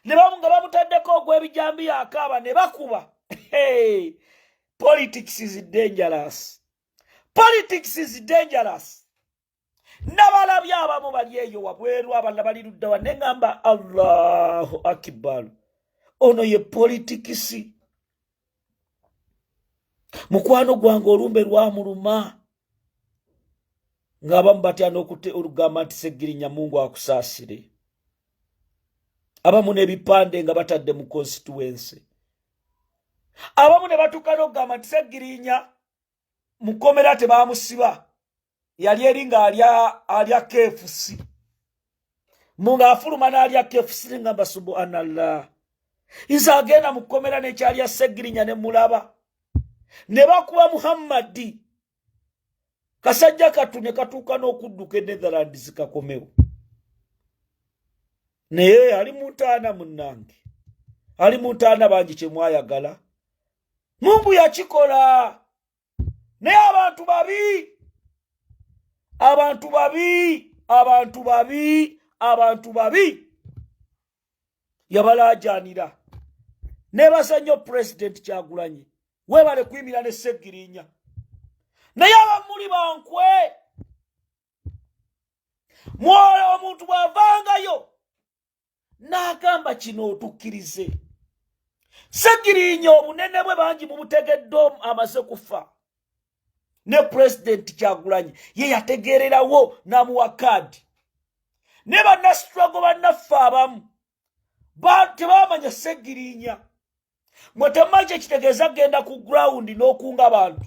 ne bamu nga bamutaddeko ogw'ebijambiya akaaba ne bakuba. Hey, politics is dangerous. Politics is dangerous. Nabalabye abamu bali eyo wabweru, abalala bali ludda wa, ne ŋŋamba Allahu akbar, ono ye politics. Mukwano gwange olumbe lwamuluma ng'abamu batya n'olugamba nti Segirinya Mungu akusaasire, abamu n'ebipande nga batadde mu constituency, abamu ne batuuka n'okugamba nti Segirinya mukomera tebamusiba, yali eri ng'alya alya KFC, mu ng'afuluma n'alya KFC. Ngamba subhanallah, nze agenda mu kkomera nekyalya Segirinya ne mulaba ne bakuba Muhammadi kasajja kattu ne katuuka n'okudduka e Netherlands kakomewo, naye ali mu ntaana. Munnange ali mu ntaana, bangi kyemwayagala Mungu yakikola, naye abantu babi, abantu babi, abantu babi, abantu babi yabalaajanira. Nebaza nnyo Pulezidenti Kyagulanyi, weebale kuyimira ne Segirinya, naye abamuli bankwe mwoyo. Omuntu bw'avangayo n'agamba kino otukkirize Segirinya, obunene bwe bangi mubutegedde amaze kufa, ne Pulezidenti Kyagulanyi ye yategeererawo n'amuwa kaadi. Ne bannastruggle bannaffe abamu tebamanya Segirinya. Mwe temumanyi kyekitegeeza kugenda ku ground n'okunga abantu,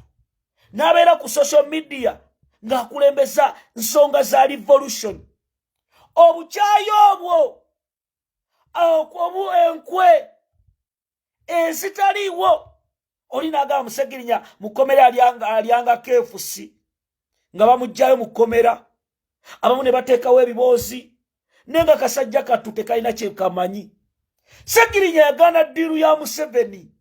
n'abeera ku social media ng'akulembeza nsonga za revolution. Obukyayi obwo obu enkwe ezitaliiwo, oli n'agamba Musegirinya mukomera alyanga KFC nga bamugjayo mu kkomera, abamu ne bateekawo ebiboozi, naye nga kasajja kattu tekalina kyekamanyi. Segirinya yagaana deal ya Museveni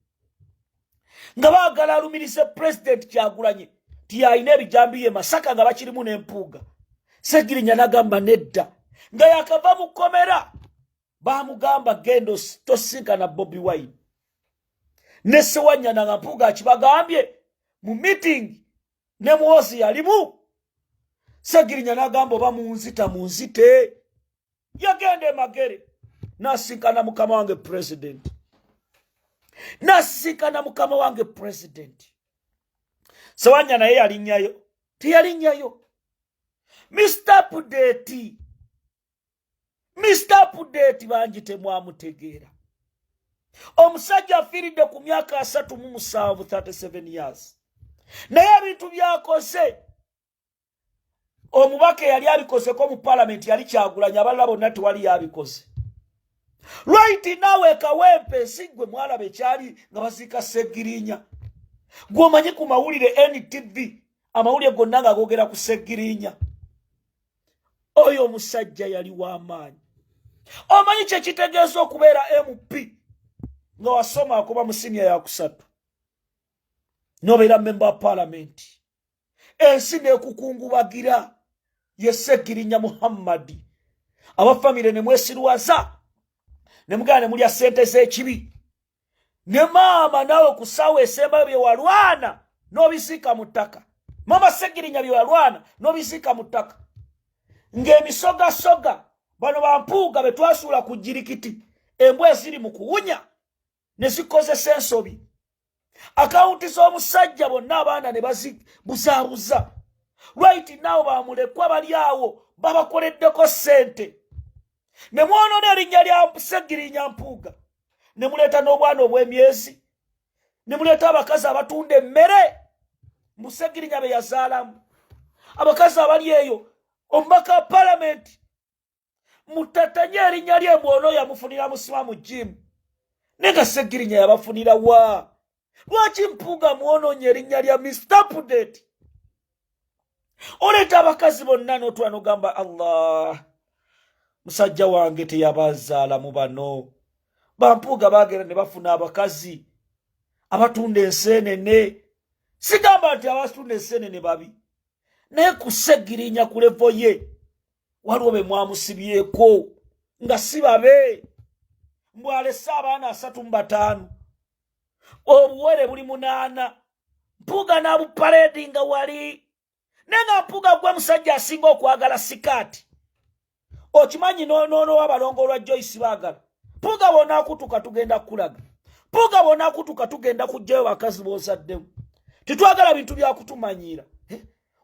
nga baagala alumirize Pulezidenti Kyagulanyi ti alina ebijambiye Masaka nga bakirimu n'empuuga. Segirinya nagamba nedda. Nga yakava mu kkomera bamugamba genda tosinkana Bobi Wine ne Sewanyana, nga Mpuuga akibagambye mu meeting ne Muwozi yalimu. Segirinya nagamba oba munzita munzite. Yagenda emagere nasinkana mukama wange president, nasinkana mukama wange president. Sewanya naye yalinnyayo, teyalinnyayo. Mr Update, Mr Update, bangi temwamutegeera. Omusajja afiiridde ku myaka 37, 37 years, naye ebintu byakoze, omubaka eyali abikozeko mu palamenti yali Kyagulanyi, abalala bonna tewali yabikoze. Right naawe Kawempe si gwe mwalaba ekyali nga baziika Segirinya? Gweomanyi ku mawulire NTV, amawulire gonna nga gogera ku Segirinya. Oyo omusajja yali w'amaanyi. Omanyi kyekitegeeza okubeera MP nga wasoma akuba mu siniya yakusatu nobeera memba wa palamenti, ensi nekukungubagira? Ye Segirinya Muhammadi. Abafamire ne mwesirwaza ne mugenda ne mulya ssente z'ekibi, ne maama naawe ku ssaawa esembayo bye walwana n'obisiika mu ttaka. Maama Segirinya bye walwana n'obisiika mu ttaka ng'emisogasoga bano bampuuga be twasuula ku jirikiti, embwa eziri mu kuwunya ne zikozesa ensobi akawunti z'omusajja bonna, abaana ne bazibuzaabuza. Right now bamulekwa bali awo babakoleddeko ssente ne mwonoona erinnya lya Segirinya Mpuuga, ne muleeta n'obwana obw'emyezi, ne muleeta abakazi abatunda emmere mu Segirinya be yazaalamu, abakazi abali eyo. Omubaka wa palamenti mutatanye erinnya lye mbwono yamufunira musima mu jimu, naye nga Segirinya yabafunira wa? Lwaki Mpuuga mwonoonya erinnya lya Mr Update? Oleeta abakazi bonna n'otula n'ogamba Allah, musajja wange teyabazaala mu bano bampuuga. Bagenda ne bafuna abakazi abatunda enseenene. Sigamba nti abatunda enseenene babi. Naye ku Ssegirinya ku levo ye waliwo be mwamusibyeko nga si babe, mbu alese abaana 35, obuwere buli 8. Mpuuga n'abupaleedi nga wali naye nga Mpuuga gwe musajja asinga okwagala sikaati, okimanyi? Noono abalongo olwa Joyce baagala Mpuuga. Bwonaakutuka tugenda kukulaga. Mpuuga, bwonaakutuka tugenda kugjayo bakazi b'ozaddemu. Tetwagala bintu byakutumanyiira.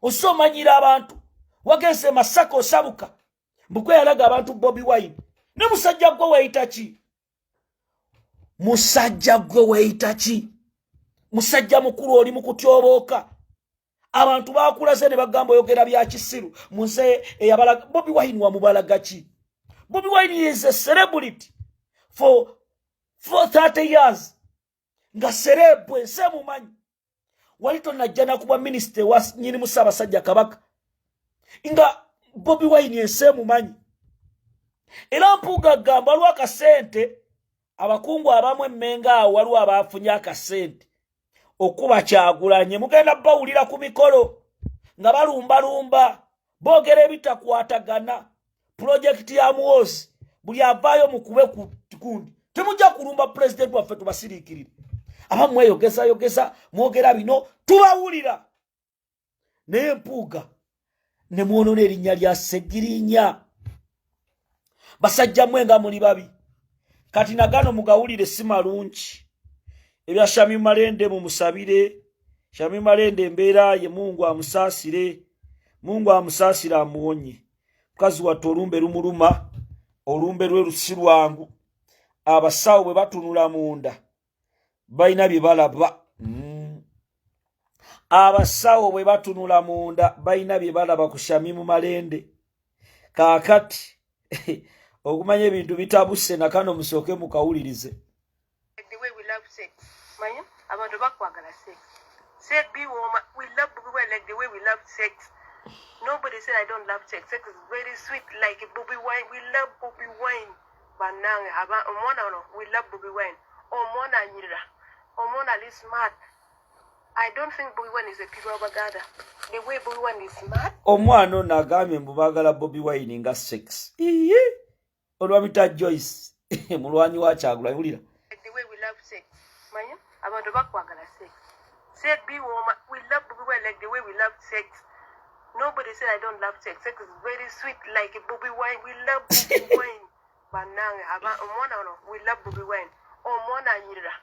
Osa omanyiira abantu. Wagenze Masaka, osabuka mbukwe yalaga abantu Bobi Wine. Ne musajja gwe weeyita ki? Musajja gwe weeyita ki? Musajja mukulu, oli mu kutyobooka. Abantu bakulaze ne bagamba oyogera bya kisiru. Muze eyabalaga Bobi Wine wamubalaga ki? Bobi Wine is a celebrity for 30 years nga celeb, ensi emumanyi. Wali tonajja nakuba minisita ewa nyinimu Ssaabasajja Kabaka nga Bobi Wine ensi emumanyi. Era Mpuuga agamba waliwo akasente abakungu abamu emmenga awo, waliwo abaafunye akasente okuba Kyagulanye. Mugenda bawulira ku mikolo nga balumbalumba, boogera ebitakwatagana. Pulojekiti ya Muwoozi, buli avaayo mukube ku kundi. Temujja kulumba pulezidenti waffe tubasiriikirire. Aba mweyogezayogeza, mwogera bino, tubawulira. Naye Mpuuga ne mwonona erinnya lya Segirinya. Basajja mmwe nga muli babi. Kati nagano mugawulire si malungi. Ebya Shami Malende, mumusabire Shami Malende, embeera ye Mungu amusaasire, Mungu amusaasire, amuwonye. Mukazi wattu olumbe lumuluma, olumbe lwe lusi lwangu. Abasawo bwe batunula munda balina bye balaba. Abasawo bwe batunula munda balina bye balaba ku Shamimu Malende. Kaakati okumanya ebintu bitabuse, nakano musooke mukawulirize. The way we love sex. Manya, abantu bakwagala sex. Sex be woman. We love Bobi Wine like the way we love sex. Nobody said I don't love sex. Sex is very sweet like Bobi Wine. We love Bobi Wine. Banange, aba omwana ono, we love Bobi Wine. Omwana anyirira. Omwana ali smart. I don't think Bobi Wine is a people of Baganda. The way Bobi Wine is smart. Omwana ono agambye mbu baagala Bobi Wine nga sex. Iye, olwamita Joyce, mulwanyi wa Kyagula, wulira. Like the way we love sex. Manya, abantu bakwagala sex. Sex be woman. We love Bobi Wine like the way we love sex. Nobody said I don't love sex. Sex is very sweet like Bobi Wine. We love Bobi Wine. Banange, aba omwana ono, we love Bobi Wine. Omwana anyirira.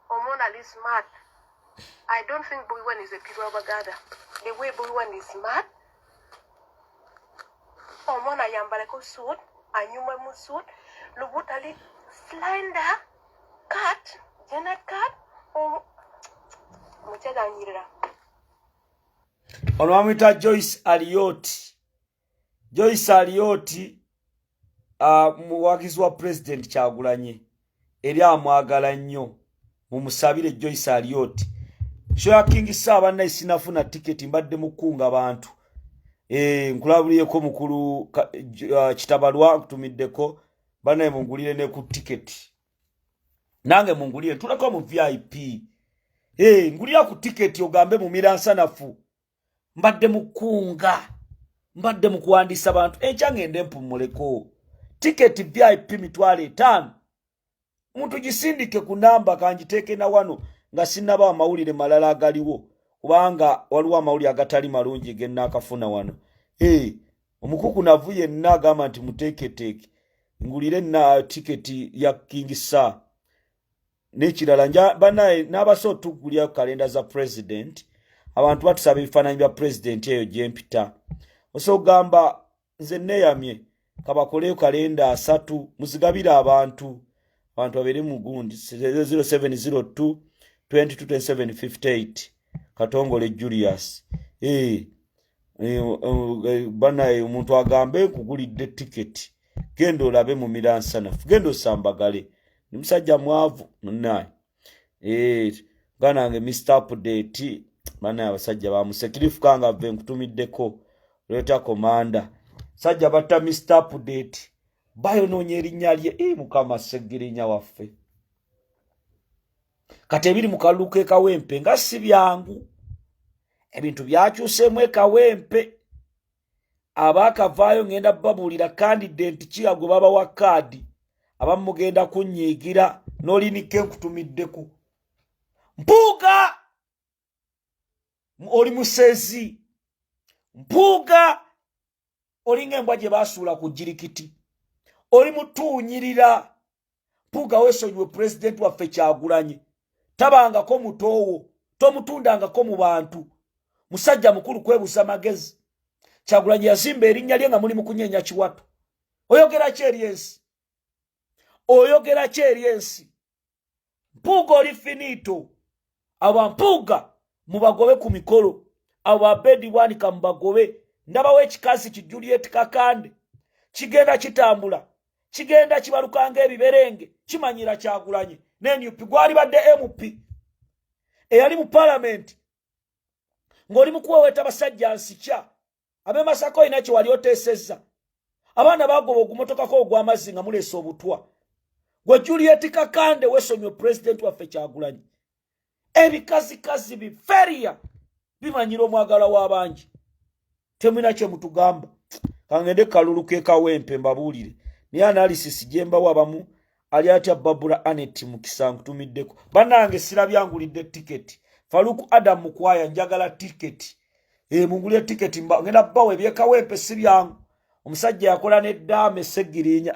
Omwana ali smart. I don't think Bobi Wine is a people of Baganda. The way Bobi Wine is smart. Omwana ayambaleko suit, anyuma mu suit, lubuto ali slender, cut, Janet cut. Omukyala anyirira. Ono bamwita Joyce Alioti. Joyce Alioti, muwagizi wa President Kyagulanye, eri amwagala nnyo. Mumusabire Joyce Alioti. Show ya King Saha naye sinafuna tiketi, mbadde mukunga bantu. Nkulabuliyeko mukulu Kitabalwa, nkutumiddeko. Banaye mungulire ne ku tiketi, nange mungulire ntulako mu VIP. Ngulira ku tiketi ogambe mumira nsanafu. Mbadde mukunga, mbadde mu kuwandiisa bantu. Enkya ngende mpumuleko. Tiketi VIP 50,000, muntu gisindike ku namba kangiteeke na wano nga sinnaba amawulire malala agaliwo, kubanga waliwo amawulire agatali malungi ge nnaakafuna wano. Hey, omukukunavu yenna agamba nti muteeketeeke ngulire na tiketi ya King Saha. N'ekirala, banaye n'abasa otugulya kalenda za president. Abantu batusaba ebifaananyi bya president eyo gyempita. Osobola okugamba nze neeyamye kabakoleyo kalenda 30 muzigabire abantu, abantu babeere mu gundi. 0702 222758, Katongole Julius. Banaye omuntu agambe nkugulidde tiketi, genda olabe mu miransanafu, genda osambagale. Ni musajja mwavu munaye. Ganange Mr Update, banaye abasajja bamusekirifu kangave nkutumiddeko leeta komanda. Sajja batta Mr Update, bayonoonya erinnya lye. Mukama Segirinya waffe, kati ebiri mu kalulu k'e Kawempe nga si byangu. Ebintu byakyuseemu ekawempe. Abaakavaayo ngenda babuulira kandidenti kiga gwe babawa kaadi, abamu mugenda kunnyiigira n'olinikka enkutumiddeko. Mpuuga oli musezi, Mpuuga olinga embwa gye basuula ku jirikiti, oli mutuunyirira. Mpuuga weesonyiwe pulezidenti waffe Kyagulanyi, tabangako mutoowo, tomutundangako mu bantu, musajja mukulu kwebuza magezi. Kyagulanyi yazimba erinnya lye nga muli mu kunyeenya kiwato. Oyogera ki eri ensi? Oyogera ki eri ensi? Mpuuga oli finito. Abo Mpuuga mubagobe ku mikolo, abo Abedi Bwanika mubagobe. Ndabawo ekikazi ki Juliet Kakande kigenda kitambula, kigenda kibalukanga ebiberenge, kimanyira Kyagulanyi ne NUP. Gwali badde MP eyali mu palamenti ng'oli mukuweweeta basajja nsikya ab'e Masaka, olina kye wali oteesezza. Abaana bagoba ogumotokako ogw'amazzi nga muleese obutwa. Gwe Juliet Kakande wesonywe pulezidenti waffe Kyagulanyi. Ebikazikazi biferia bimanyira omwagala w'abangi, temulina kye mutugamba. Kangende kalulu ke Kawempe mbabuulire, naye analysis gye mbawa abamu ali atya. Babula Anet Mukisa nkutumiddeko. Bannange, sirabyangulidde tiketi. Faluku Adam Mukwaya, njagala tiketi. E, mungulye tiketi, ngenda bawa ebyekawempe si byangu. Omusajja yakola n'eddaame, Segirinya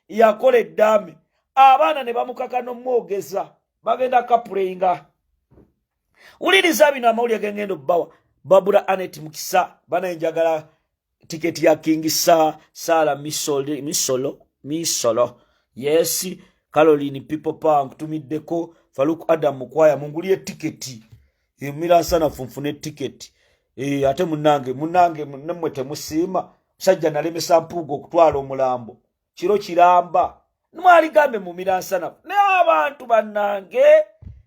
yakola eddaame, abaana ne bamukaka n'omwogeza bagenda kapuleyinga. Wuliriza bino amawulire gengenda obbawa. Babula Anet Mukisa, banaye njagala tiketi ya King Sa Sala Misolo, Misolo, Misolo. Yes, Caroline People Power nkutumiddeko. Faruk Adam Mukwaya, munguliye tiketi. Emira nsanafu nfune tiketi. E, ate munange, munange nemmwe temusiima. Musajja nalemesa Mpuuga okutwala omulambo kiro kiramba, mwaligambe mumira nsanafu. Naye abantu bannange,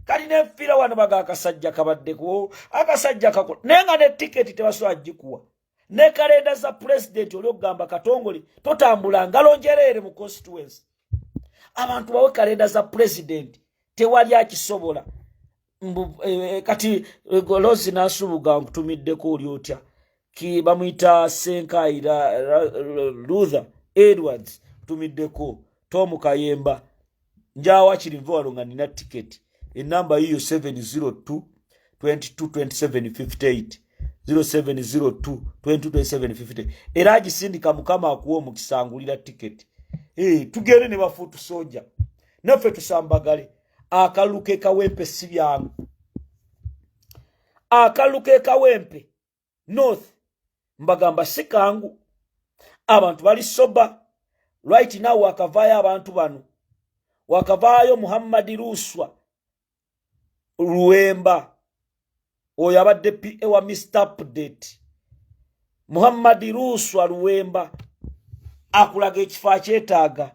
kali nenfiira wano baga akasajja kabaddeko, akasajja kakola, naye nga ne tiketi tebasobola gikuwa ne kalenda za pulezidenti. Oli okugamba Katongole totambula ngalo njereere mu constituency, abantu bawe kalenda za pulezidenti, tewali akisobola. Kati Lozi Nasubuga nkutumiddeko, oli otya? Ki bamuyita Senkaira Luther Edwards, ntumiddeko. Tomu Kayemba, njawa kirinva wano nga nina tiketi. Enamba yiyo 702 222758, 0702 222758, era agisindika. Mukama akuwa omukisa, ngulira tiketi. Eh, tugende ne bafuutu soja naffe tusambagale. Akalulu ke Kawempe si byangu. Akalulu ke Kawempe North mbagamba si kangu, abantu bali soba right now. Wakavaayo abantu bano, wakavaayo Muhammadi Luswa Luwemba, oyo abadde PA wa Mr Update. Muhammadi Luswa Luwemba akulaga ekifo akyetaaga.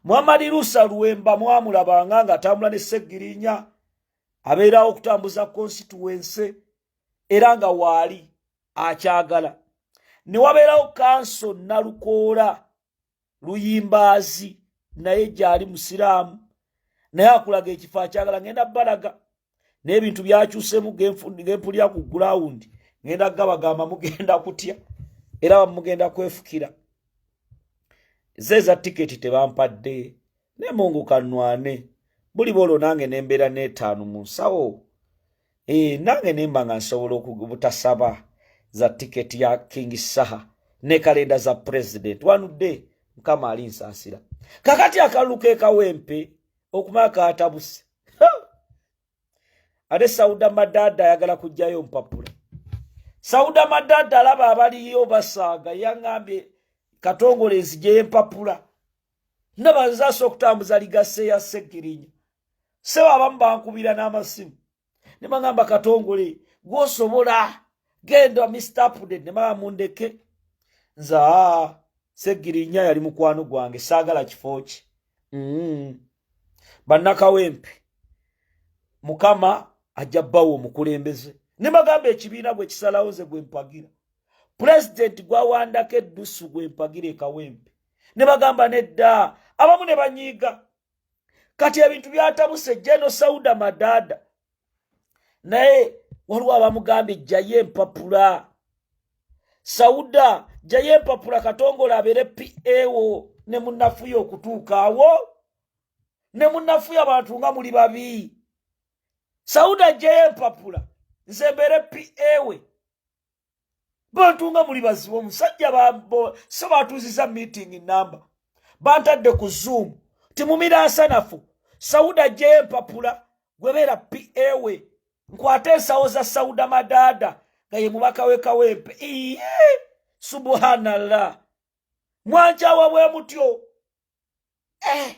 Muhammadi Lusa Luwemba mwamulabanga nga atambula ne Segirinya, abeerawo okutambuza constituency, era nga waali akyagala. Ne wabeerawo kanso Nalukoola Luyimbaazi, naye gyali musiraamu, naye akulaga ekifo akyagala. Ngenda balaga n'ebintu byakyusemu gempulira ku ground, ngenda gabagamba mugenda kutya era bamugenda kwefukira. Ze eza tiketi tebampadde, naye Mungu kanwane buli bwolwo nange nembeera n'etaano mu nsawo. E, nange nemba nga nsobola obutasaba za tiketi ya King Saha ne kalenda za president wanudde. Mukama ali nsaasira. Kakati akalulu ke Kawempe okumala katabuse, ate Sauda Madada ayagala kugjayo mpapula. Sauda Madada alaba abaliyo basaaga, yaŋŋambye Katongole nzijeyo empapula. Ndaba nzaasa okutambuza ligase ya Segirinya. Sebo, abamu bankubira n'amasimu ne bagamba, "Katongole gwosobola, genda Mr Update." Ne baba mundeke nze. Aa, Segirinya yali mukwano gwange, saagala kifo ki. Bannakawempe, Mukama ajja bbawo omukulembeze. Ne bagamba ekibiina gwe kisalawo, nze gwe mpagira. Pulezidenti gwawandako eddusu gwe mpagira ekawempe. Ne bagamba nedda, abamu ne banyiiga. Kati ebintu byatabuse. Jeno Sauda Madada naye Waliwo abamugambye jjayo empapula, Sauda jjayo empapula, Katongole abeere PAwo ne munafuye okutuuka awo ne munafuye. Abantu nga muli babi. Sauda ajjayo empapula, nze mbeere PA we. Bantu nga muli bazibu. Omusajja so batuuziza meeting namba, bantadde ku Zoom, timumira nsanafu. Sauda ajjayo empapula, gwebeera PA we, nkwate ensawo za Sauda Madaada nga ye mubaka we Kawempe. Iye, subhanallah, mwankyawa bwe mutyo eh.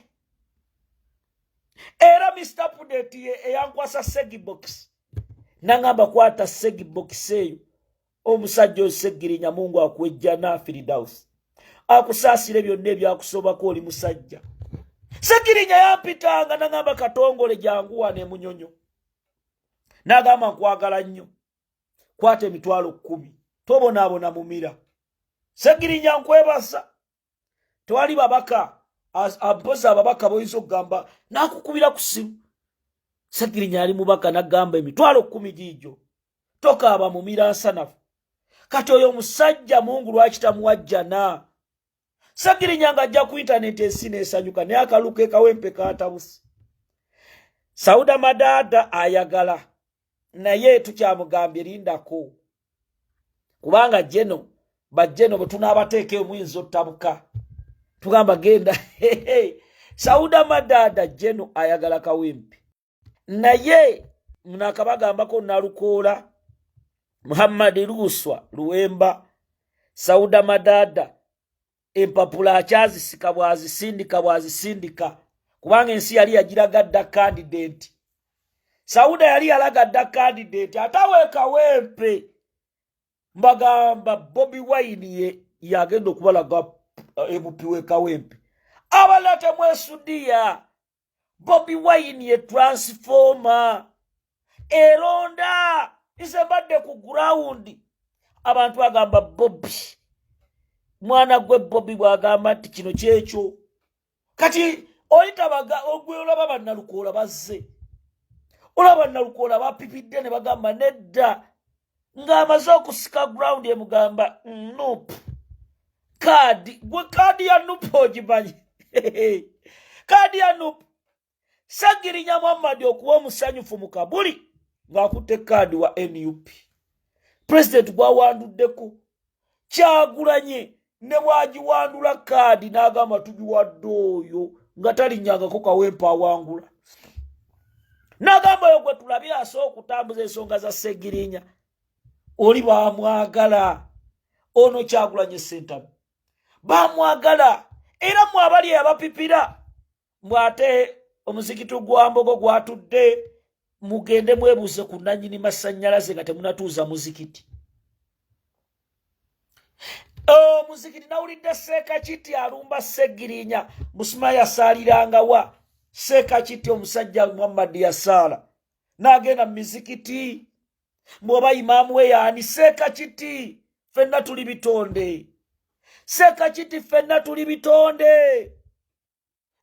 Era Mr Pudet ye eyankwasa segibox, nangamba kwata segibox eyo. Omusajja oyo Segirinya, Mungu akuwejjana Firidaus, akusaasire byonna ebyakusobako. Oli musajja Segirinya yampitanga nangamba, "Katongole, janguwa nemunyonyo." Nagamba, "Nkwagala nnyo, kwata 100,000, tobonaabona." Mumira Segirinya, nkwebasa. Tewali babaka mpozi ababaka boyinza okugamba nakukubira ku simu. Segirinya ali mubaka, nagamba 100,000 giijo, tokaaba. Mumira nsanafu. Kati oyo omusajja Mungu lwaki tamuwajjana? Segirinya nga ajja ku intaneti, ensi nesanyuka, naye akaluka ekawempe katabusi. Sauda Madaada ayagala, naye tukyamugambye lindako, kubanga jeno bajeno bwe tunaabateeka emuyinza ottabuka. Tugamba genda. Sauda Madaada jeno ayagala Kawempe, naye munakabagambako Nalukoola Muhammadi Luswa Luwemba. Sauda Madaada empapula akyazisika, bwazisindika bwazisindika, kubanga ensi yali yagiraga dda candidate. Sauda yali yalaga dda candidate ate aweekawempe. Mbagamba Bobi Wine ye yagenda okubalaga MP wekawempe, abalala temwesudiya. Bobi Wine ye transformer eronda. Nze mbadde ku ground, abantu bagamba Bobi mwana gwe. Bobi bwagamba nti kino kyekyo, kati oyitabaga ogwe. Olaba bannalukoola bazze, olaba bannalukoola bapipidde ne bagamba nedda, ng'amaze okusika ground emugamba NUP kaadi. Gwe kaadi ya NUP ogimanyi? Kaadi ya NUP. Sagirinya Muhammadi okuba omusanyufu mu kabuli ng'akutte kaadi wa NUP, pulezidenti gwawanduddeko Kyagulanye, ne bwagiwandula kaadi n'agamba tugiwadde oyo nga talinnyangako Kawempe awangula, n'agamba oyo gwe tulabye asobola okutambuza ensonga za Segirinya, oli bamwagala. Ono Kyagulanye Sentamu bamwagala, era mwe abali abapipira mbwate omuzikiti gwa Mbogo gwatudde, mugende mwebuuze ku nanyini masannyalaze nga temunatuuza muzikiti. Omuzikiti nawulidde Seeka Kiti alumba Segirinya, musima yasaalirangawa Seeka Kiti? Omusajja Muhammadi yasaala n'agenda mu mizikiti, bw'oba imaamu we yaani? Seeka Kiti, ffenna tuli bitonde. Seeka Kiti, ffenna tuli bitonde.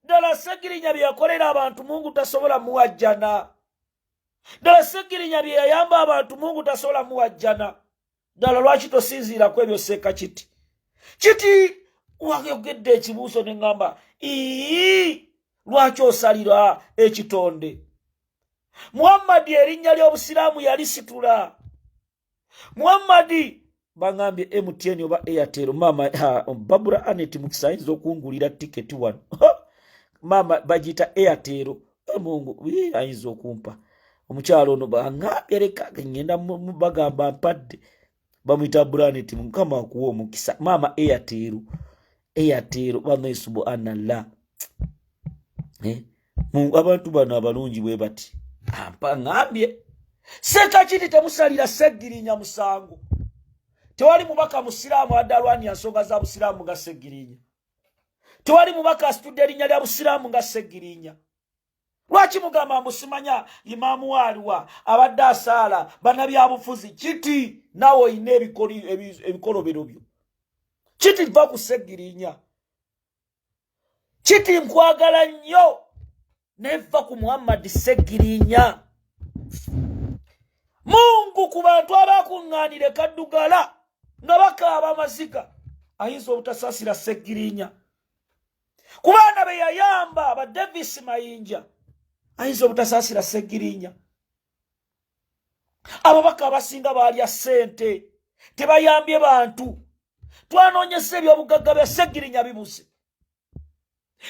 Ddala Segirinya bye yakolera abantu, Mungu tasobola muwajjana. Ddala Segirinya bye yayamba abantu, Mungu tasobola muwajjana. Ddala lwaki tosinziiraku ebyo? Seeka Kiti, Kiti wayogedde ekibuuzo ne ŋŋamba, ii, lwaki osalira ekitonde? Muhammadi erinnya ly'obusiraamu yalisitula. Muhammadi baŋambye MTN oba Airtel. Maama Babura Anet Mukisa ayinza okungulira tiketi wano. Maama bagiyita Airtel. Mungu ayinza okumpa omukyalo ono. Baŋambye leka ngenda bagamba mpadde. Bamuyita Branet. Mukama akuwa omukisa maama. Airtel, Airtel banaye, subhanallah eh? Abantu bano abalungi bwe bati ampa ŋambye Sekakiti temusalira Segirinya musango. Tewali mubaka musiraamu adde alwanira nsonga za busiraamu nga Segirinya. Tewali mubaka asitudde erinnya lya busiraamu nga Segirinya. Lwaki mugamba mbusimanya imaamu waaliwa abadde asaala? Bannabyabufuzi, Kiti naawe olina ebikolobero byo. Kiti va ku Segirinya. Kiti nkwagala nnyo, neva ku Muhammadi Segirinya. Mungu ku bantu abakuŋŋaanira ekaddugala nga bakaaba amaziga ayinza obutasaasira Ssegirinya. Ku baana be yayamba ba Davis Mayinja ayinza obutasaasira Ssegirinya. Ababaka abasinga baalya ssente, tebayambye bantu. Twanoonyesa ebyobugagga bya Ssegirinya bibuze,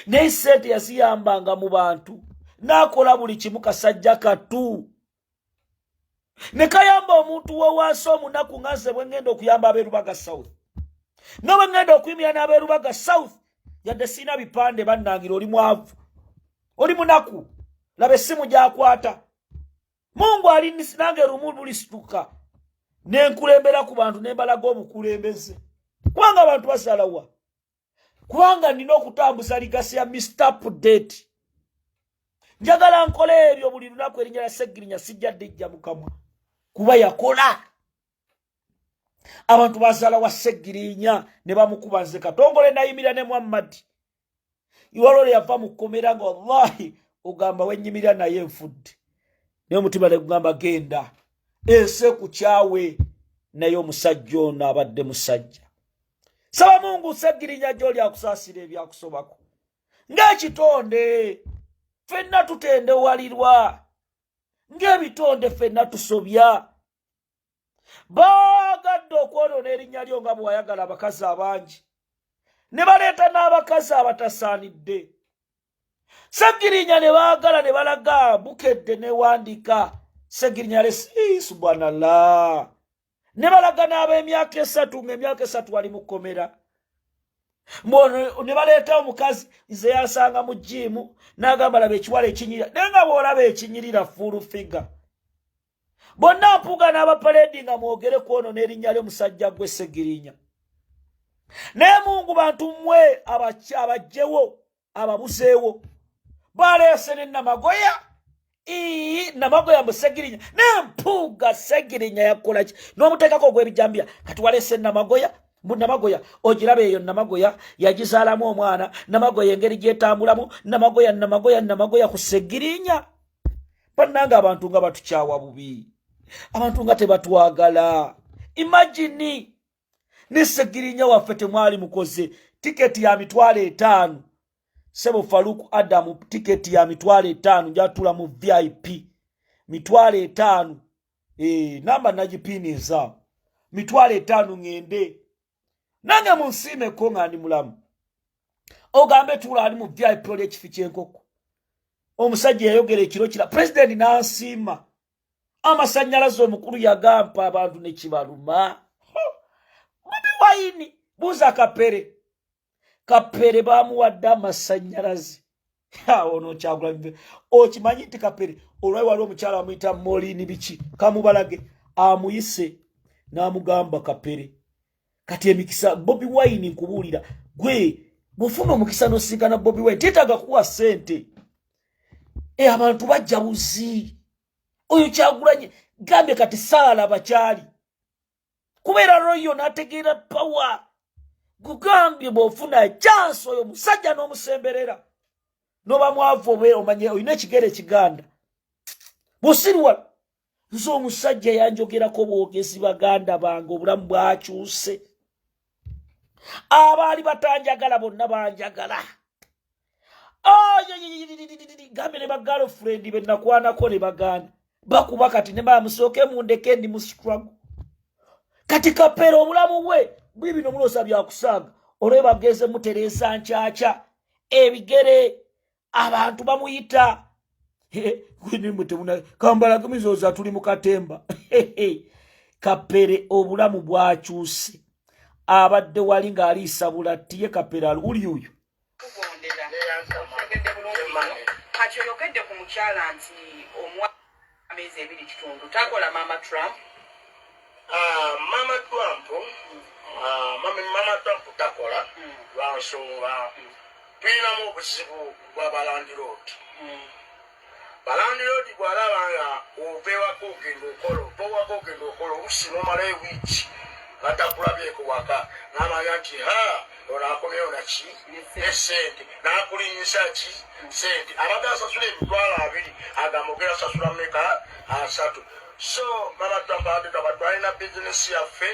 naye ssente yaziyambanga mu bantu n'akola buli kimu. Kasajja katu ne kayamba omuntu wewansi omunaku, nga nze bwe ŋŋenda okuyamba ab'erubaga South, nga bwe ŋŋenda okuyimira n'ab'erubaga South, yadde sirina bipande. Bannangira, oli mwavu, oli munaku, laba essimu gy'akwata. Mungu ali nange, lumu lulisituka nenkulembera ku bantu, nembalaga obukulembeze, kubanga abantu basalawa, kubanga nina okutambuza legacy ya Mr Update. Njagala nkola ebyo buli lunaku. Erinnya lya Seggirinya sijja ddijja mukamwa, kuba yakola. Abantu bazaala wa Seggirinya ne bamukuba. Nze Katongole nayimirira ne Muhammadi iwalole yava mu kkomera, nga wallahi ogamba wenyimirira naye nfudde, naye omutima negugamba genda, ensi ekukyawe. Naye omusajja ono abadde musajja. Saba Mungu Seggirinya gyoli akusaasira ebyakusobako. Ng'ekitonde ffenna tutendewalirwa, ng'ebitonde ffenna tusobya. Baagadde okwonoona erinnya lyo nga bwewayagala abakazi abangi, ne baleeta n'abakazi abatasaanidde. Segirinya ne baagala ne balaga Bukedde newandika Segirinya lesi, subhanallah, ne balaga n'ab'emyaka 3, ng'emyaka 3 ali mu kkomera. Ne baleeta omukazi nze yansanga mu gym, n'agamba laba ekiwala ekinyirira, naye nga bw'olaba ekinyirira full figure. Bonna Mpuuga n'abaparedi nga mwogere ku ono n'erinnya ly'omusajja gwe Segirinya. Naye Mungu, bantu mmwe abajjewo ababuzeewo, baleese ne Namagoya. Ii, Namagoya mbu Segirinya ne Mpuuga. Segirinya yakola ki n'omuteekako ogw'ebijambiya? Kati waleese Namagoya, mbu Namagoya ogiraba eyo, Namagoya yagizaalamu omwana, Namagoya engeri gyetambulamu, Namagoya, Namagoya, Namagoya ku Segirinya. Bannanga, abantu nga batukyawa bubi, abantu nga tebatwagala. Imagine ne Segirinya waffe temwali mukoze tiketi ya 50,000. Sebo Faluku Adamu, tiketi ya 50,000, njatula mu VIP, 50,000. E, namba nagipiniza 50,000, ŋŋende nange munsiimeko nga ndi mulamu. Ogambe tuula ali mu VIP, oli ekifi ky'enkoko. Omusajja yayogera ekiro kira pulezidenti n'ansiima amasanyalaze, omukulu yagampa abantu ne kibaluma. Bobi Wine, buuza Kapere. Kapere bamuwadde amasanyalaze. Ono Kyagula, okimanyi nti Kapere olwali wali omukyala bamuyita Molini biki, kamubalage, amuyise n'amugamba Kapere kati emikisa. Bobi Wine, nkubuulira gwe, bw'ofuna omukisa n'osinkana Bobi Wine, teetaaga kuwa ssente. E, abantu bajja buzi. Oyo Kyagulanye gambye kati saala bakyali kubeera royo n'ategeera power. Gugambye bw'ofuna chance oyo musajja n'omusemberera, noba mwavu oba omanye olina ekigere ekiganda busiriwala. Nze omusajja yanjogerako bwogezi, baganda bange, obulamu bwakyuse. Abaali batanjagala bonna banjagala. Gambe ne bagirlfriend benakwanako ne baganda bakuba kati ne bamusooke mundeke, ndi mu struggle. Kati Kapera obulamu bwe bwibino muloosa byakusaaga, olwe bageze mutereeza nkyakya ebigere, abantu bamuyita kambalagamizoza tuli mu katemba. Kapere obulamu bwakyuse, abadde wali ng'aliisa bulatti ye. Kapere uli uyo. Kugondera otegedde bulungi. Kati oyogedde ku mukyala nti omuwa ameezi 2.5 takola, Mama Trump. Ah, Mama Trump, ah, Mama Trump takola lwa nsonga tulinamu obuzibu bw'abalandlord. Balandlord bw'alaba nga ova ewaka ogenda okola, ova ewaka ogenda okola, oluusi n'omalayo ewiiki nga takulabyeko waka, n'amanya nti ha, ono akomyewo naki nesente, n'akulinyisa ki sente. Abadde asasula 20,000, agamba ogenda sasula meka? 30. So Mama Trump abadde twalina bizinesi yaffe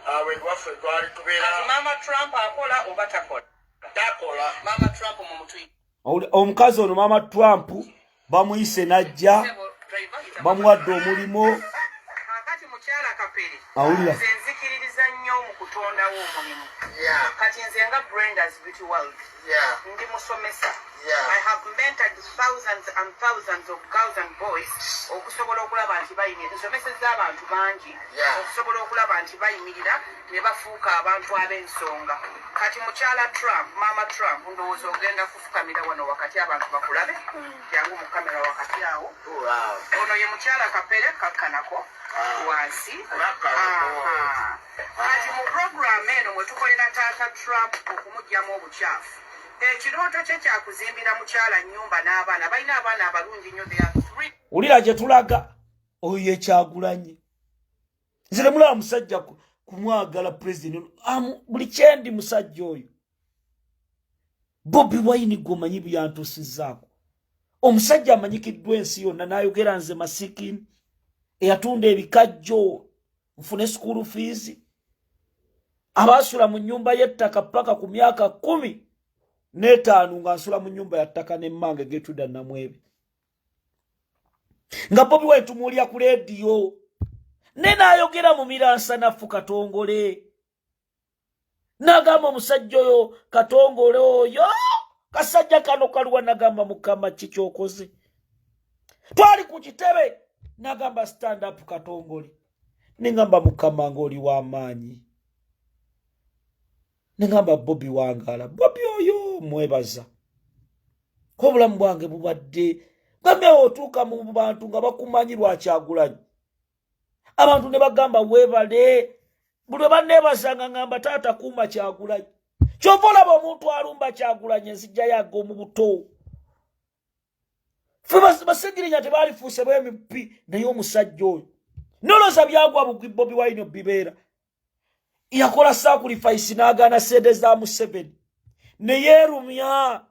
awo ewaffe twali tubeera. Kati Mama Trump akola oba takola? Takola. Mama Trump mumutwi. Omukazi ono Mama Trump bamuyise najja bamuwadde omulimu. Kakati mukyala Kapere, Awulira. nze nzikiririza nnyo mu kutondawo omulimu. Kati nze nga Brenda's Beauty World, ndi musomesa. I have mentored thousands and thousands of girls and boys okusobola okulaba nti bayimirira. Nsomesezza abantu bangi okusobola okulaba nti bayimirira ne bafuuka abantu ab'ensonga. Kati mukyala Trump, Mama Trump, ndowooza ogenda kufukamira wano wakati abantu bakulabe. Jangu mu kamera wakati awo. Ono ye mukyala Kapere, kakkanako wansi. Aha. Kati mu puroguramu eno mwe tukolera taata Trump okumugyamu obukyafu, ekirooto kye kyakuzimbira mukyala nnyumba n'abaana. Balina abaana abalungi nnyo. They are three. Wulira gye tulaga. Oyo ye Kyagulanyi. Nze nemulaba musajja kumwagala pulezidenti buli kyendi musajja oyo Bobi Wine. Gwe omanyi byantuusizzaako omusajja amanyikiddwa ensi yonna n'ayogera, nze masikini eyatunda ebikajjo nfune school fees, abaasula mu nnyumba y'ettaka paka ku myaka 15 nga nsula mu nnyumba ya ttaka n'emmange getudda Namwebe, nga Bobi Wine tumuwulira ku leediyo ne n'ayogera mu miransanafu Katongole, n'agamba omusajja oyo Katongole oyo kasajja kano kaluwa. Nagamba, Mukama, ki kyokoze? Twali ku kitebe, nagamba, "Stand up, Katongole." Nengamba, Mukama, ngaoli w'amaanyi. Nengamba, Bobi wangala. Bobi oyo mwebaza ko obulamu bwange bubadde gambe otuuka mu bantu nga bakumanyi lwakyagulanyi, abantu ne bagamba weebale. Buli lwe banneebazanga ngamba, taata kuuma Kyagulanyi. Kyova olaba omuntu alumba Kyagulanyi enzijja yaga omu buto. Fe Basegirinya tebaalifuuse bwemipi, naye omusajja oyo noloza byagwa bugwi. Bobi Wine bibeera yakola sacrifice n'agaana sente za Museveni ne yeerumya.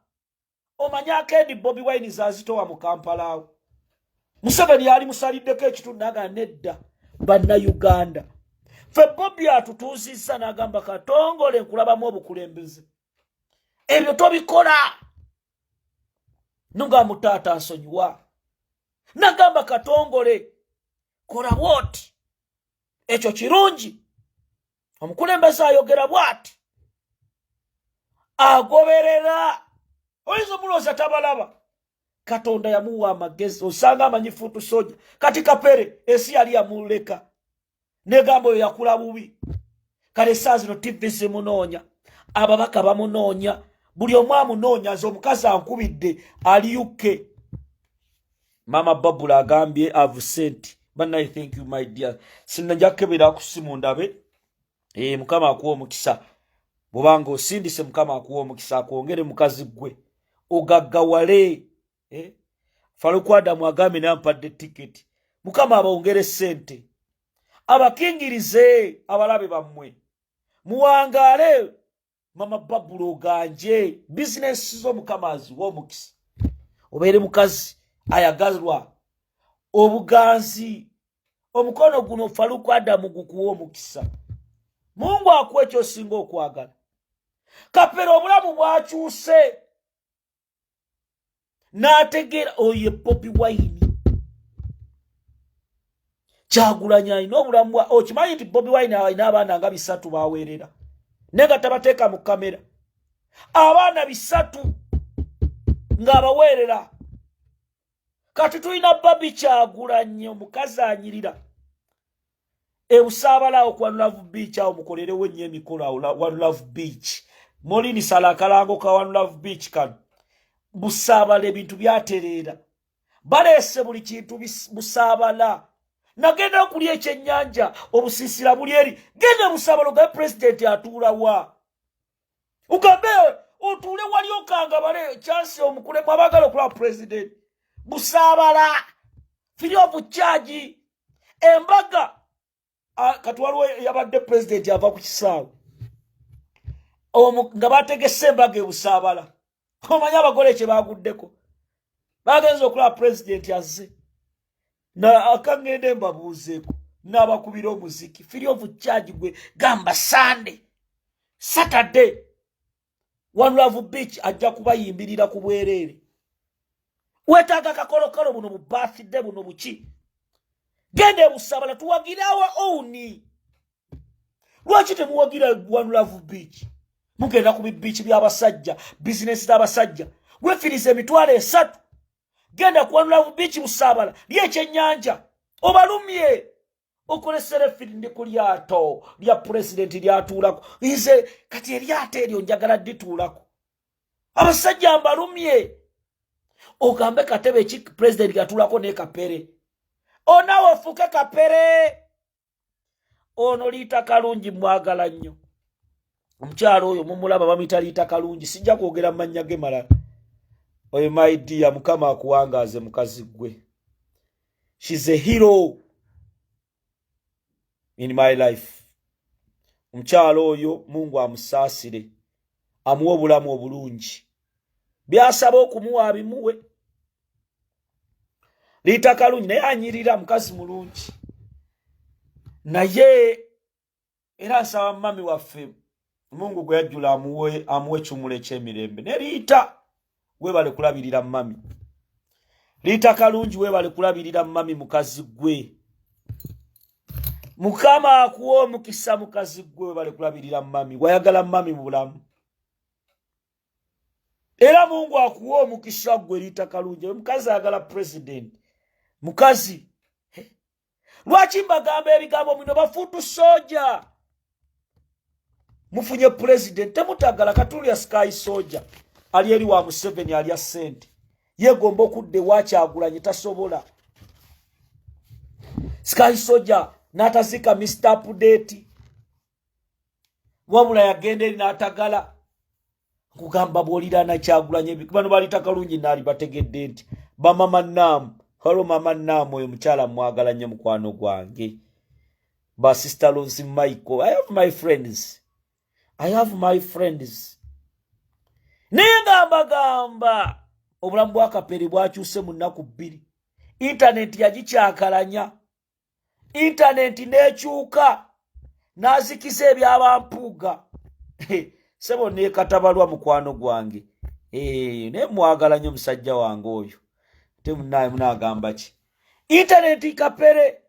Omanye akendi Bobi Wine zazitowa mu Kampala awo Museveni yali musaliddeko ekitundu, naga nedda, Bannayuganda ffe Bobi atutuuzizza. N'agamba, Katongole, nkulabamu obukulembeze, ebyo tobikola. Nunga mutaata nsonyiwa. Nagamba, Katongole, kola bwoti, ekyo kirungi. Omukulembeze ayogera bwati agoberera. Oyinza omulowooza tabalaba. Katonda yamuwa amagezi, osanga amanyi fuutu soja. Kati Kapere ensi yali yamuleka negamba oyo yakula bubi. Kale esaa zino TV zimunoonya, ababaka bamunoonya, buli omu amunoonya. Nze omukazi ankubidde ali UK. Mama Babula agambye ave sent bannaye. Thank you, my dear. Sinajja kukebera ku simu ndabe. Mukama akuwa omukisa bwobanga osindise. Mukama akuwa omukisa akwongere, mukazi gwe ogaggawale. Faluku Adamu agambye nampadde tiketi. Mukama abawongere sente, abakingirize abalabe bammwe, muwangaale. Mama Babula, oganje bizinesi zo, Mukama aziwa omukisa, obeere mukazi ayagalwa obuganzi. Omukono guno Faluku Adamu gukuwa omukisa. Mungu akuwa ekyosinga okwagala. Kapera obulamu bwakyuse n'ategeera oyo ye Bobi Wine. Kyagulanyi alina obulamu bwa okimanyi nti Bobi Wine alina abaana nga 300 baweerera, naye nga tabateeka mu kamera. Abaana 300 ng'abaweerera. Kati tulina Babi Kyagulanyi, omukazi anyirira ebusaabala ku One Love Beach awo. Mukolerewo ennyo emikolo awo One Love Beach. Molini sala akalango ka One Love Beach kano. Busaabala ebintu byatereera, baleese buli kintu Busaabala. Nagenda okulya ekyennyanja, obusiisira buli eri. Genda Busaabala ogabe pulezidenti atuulawa, ugambe otuule wali okangabale kyansi omukulemu abaagala okulaba pulezidenti. Busaabala free of charge embaga. Kati waliwo yabadde pulezidenti ava ku kisaawe nga bategese embaga ebusaabala. Omanyi abagole kye baguddeko? Bagenza okulaba pulezidenti azze. Na akangende mbabuuzeeko n'abakubira omuziki free of charge. Gwe gamba Sunday, Saturday, One Love Beach ajja kubayimbirira ku bwereere. Wetaaga kakolokolo buno, bu birthday buno buki, genda ebusabala tuwagire awa own. Lwaki temuwagira One Love Beach? Mugenda ku bibiiki by'abasajja, bizinesi z'abasajja, wefiriza 30,000. Genda ku One Love Beach Busaabala, lya ekyennyanja obalumye, okole selfie. Ndi ku lyato lya pulezidenti lyatuulako. Nze kati eryato eryo njagala ddituulako. Abasajja mbalumye, ogambe katebe ki pulezidenti yatuulako ne Kapere, onaawe ofuuke Kapere. Ono Liita Kalungi mwagala nnyo. Omukyalo oyo mumulaba, bamuyita Liita Kalungi, sijja kwogera mu mannya ge malala. Oyo my dear, Mukama akuwangaaze mukazi gwe. She's a hero in my life. Omukyalo oyo Mungu amusaasire, amuwe obulamu obulungi, byasaba okumuwa abimuwe. Liita Kalungi naye anyirira, mukazi mulungi. Naye era nsaba mami waffe Mungu gwe yajjula amuwe ekiwumulo ekyemirembe. Ne Liita, webale kulabirira mami. Liita Kalungi, webale kulabirira mami. Mukazi gwe, Mukama akuwa omukisa. Mukazi gwe, webale kulabirira mami. Wayagala mami mu bulamu, era Mungu akuwa omukisa. Gwe Liita Kalungi, omukazi ayagala president. Mukazi, lwaki mbagamba ebigambo bino? Ba foot soldier, mufunye president, temutagala katulya. Sky Soldier ali eri wa Museveni, alya sente, yegomba okudda ewakyagulanye, tasobola. Sky Soldier n'atazika Mr Update, wabula yagenda eri n'atagala. Nkugamba bw'oliraana Kyagulanye, bano balita Kalungi naali bategedde nti bamama naamu. Waliwo mama naamu, oyo mukyala mwagala nnyo, mukwano gwange. Ba Sister Lucy Michael, I have my friends, I have my friends. Naye nga mbagamba obulamu bwa Kapere bwakyuse mu nnaku 2. Intaneti yagikyakalanya, intaneti n'ekyuka, n'azikiza ebyabampuuga. Sebo neekatabalwa mukwano gwange, naye mwagala nnyo musajja wange oyo. Ate munaye munaagamba ki? Intaneti Kapere,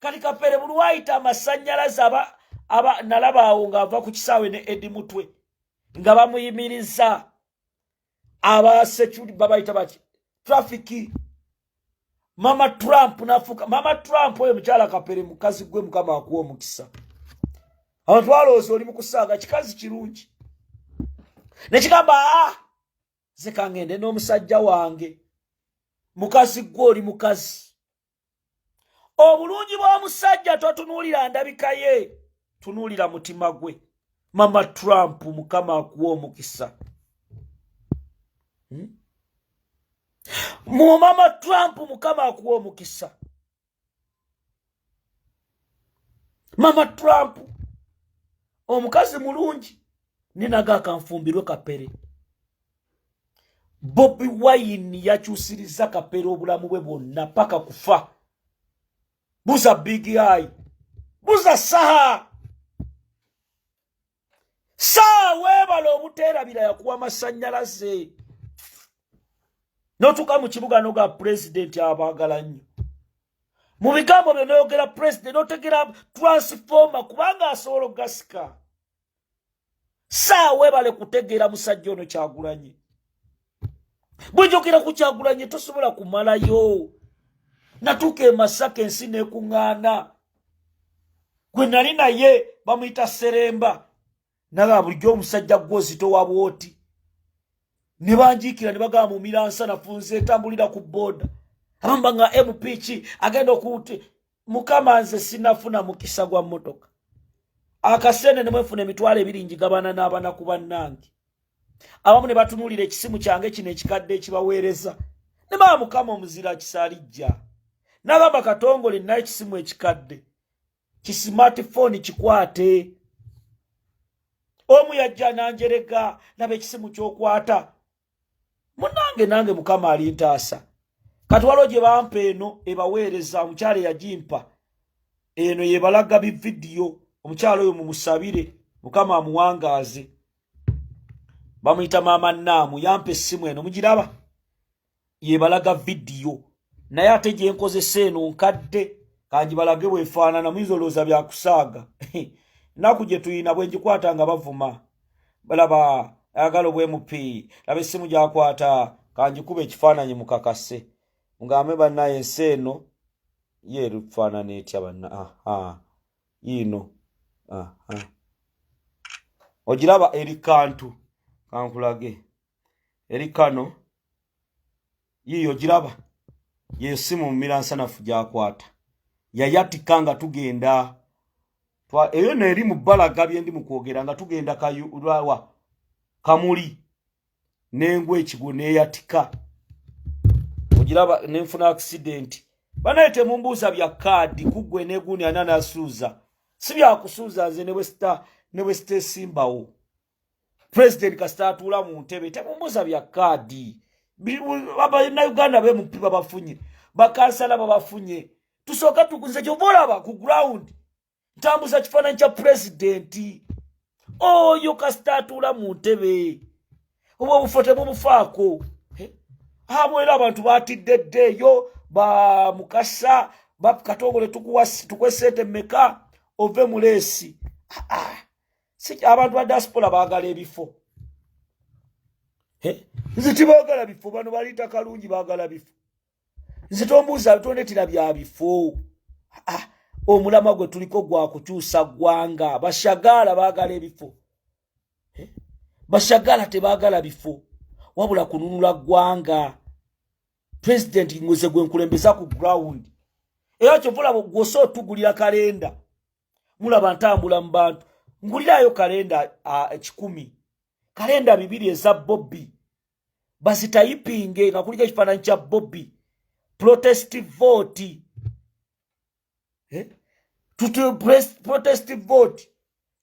kati Kapere buli wayita amasannyalaze aba nalaba awo ng'ava ku kisaawe ne Edi Mutwe nga bamuyimiriza aba security, babayita baki, traffic. Mama Trump nafuka Mama Trump. Oyo mukyala Kapere, mukazi gwe, Mukama akuwa omukisa. Abantu balowooza oli mukusaaga, kikazi kirungi nekigamba, aa nze kangende n'omusajja wange. Mukazi gwe, oli mukazi. Obulungi bw'omusajja totunuulira ndabika ye, tunuulira mutima gwe. Mama Trump, Mukama akuwa omukisa. Mu Mama Trump, Mukama akuwa omukisa. Mama Trump omukazi mulungi, ninaga akanfumbirwe Kapere. Bobi Wine yakyusiriza Kapere obulamu bwe bwonna paka kufa. Buza Big Eye, buza Saha. Saa weebala obuteerabira, yakuwa masannyalaze n'otuuka mu kibuga noga pulezidenti abaagala nnyo. Mu bigambo byo noyogera pulezidenti, notegera transformer kubanga asobola okugasika. Saa weebale kutegeera musajja ono Kyagulanye. Bwejogera ku Kyagulanye tosobola kumalayo. Natuuka e Masaka, ensi nekuŋŋaana. Gwe nali naye bamuyita Seremba, naga bulijjo omusajja gwozitowa bwoti, ne banjiikira ne bagamba mumiransa nafunze etambulira ku booda. Abamu banga MP ki agenda okuti. Mukama, nze sinafuna mukisa gwa mmotoka. Akasente ne mwefuna 20,000 njigabana n'abanaku bannange. Abamu ne batunuulira ekisimu kyange kino ekikadde ekibaweereza ne baba Mukama omuzira kisaalijja nagamba Katongole, nnayo ekisimu ekikadde ki smartphone kikwate. Omu yajja nanjerega, naba ekisimu kyokwata munange, nange Mukama alintaasa. Kati waliwo gye bampa eno ebaweereza, omukyala eyagimpa eno yebalaga bividiyo. Omukyala oyo mumusabire, Mukama amuwangaaze, bamuyita Maama Naamu. Yampa essimu eno, mugiraba, yebalaga vidiyo. Naye ate gyenkozesa eno nkadde, kangibalage bwefaanana. Muyinza olowooza byakusaaga. Ennaku gye tuyina, bwe ngikwata nga bavuma, balaba ayagala obwemupi, laba essimu gyakwata. Kangikuba ekifaananyi mukakase, mugambe bannaye ensi eno ye erufaanana etya banna. Aha, yiino, aha, ogiraba eri kantu kankulage eri kano. Yiiyo, giraba, yesimu mumiransanafu gyakwata yayatika nga tugenda eyo neeri mu bbalaga byendi mu kwogera nga tugenda kayulwawa Kamuli nengwa ekigwo neyatika, ogiraba, nenfuna accident. Banaye temumbuuza bya kaadi kuggwe negundi ana nasuuza, si byakusuuza. Nze ne bwe siteesimbawo, President kasita atuula mu ntebe, temumbuuza bya kaadi. Bannayuganda bemupi babafunye, bakansala babafunye. Tusooka tukunze kyova olaba ku ground ntambuza kifaananyi kya pulezidenti oyo. Kasita atuula mu ntebe, obwo obufo temubufaako. Amwera abantu batidde dde eyo bamukasa Katongole, tukuwe sente mmeka ove mu leesi? Abantu ba diaspora baagala ebifo, nze tibaagala bifo. Bano baliita kalungi, baagala bifo. Nze tombuuza, tondetera bya bifo. Omulamwa gwe tuliko gwa kukyusa ggwanga. Bashagaala baagala ebifo, bashagaala tebaagala bifo, wabula kununula ggwanga. Pulezidenti nguze gwe nkulembeza ku ground, era kyova olaba gwosa otugulira kalenda. Mulaba ntambula mu bantu, ngulirayo kalenda 100, kalenda 2 eza Bobby, bazitayipinge nga kuliko ekifaananyi kya Bobby, protest vote, eh? Protest vote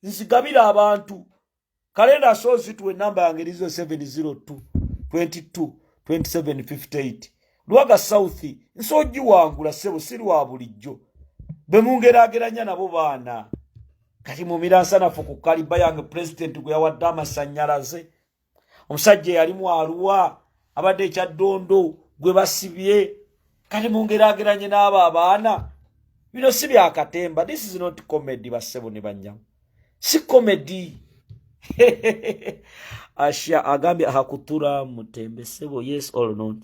nzigabira abantu kalenda. So zituwa enamba yange eri 0702 22 2758. Lwaga South nsogiwangula ssebo, siri wa bulijjo bemungerageranya nabo baana. Kati mumiransanafu ku kaliba yange, pulezidenti gwe yawadde amasannyalaze, omusajja eyalimu aluwa abadde ekyaddondo gwe basibye, kati mungerageranye n'abo abaana. Bino si byakatemba, this is not comedy, bassebo ne bannyamu, si comedy. Asha agambye hakutura mutembe sebo, yes or not?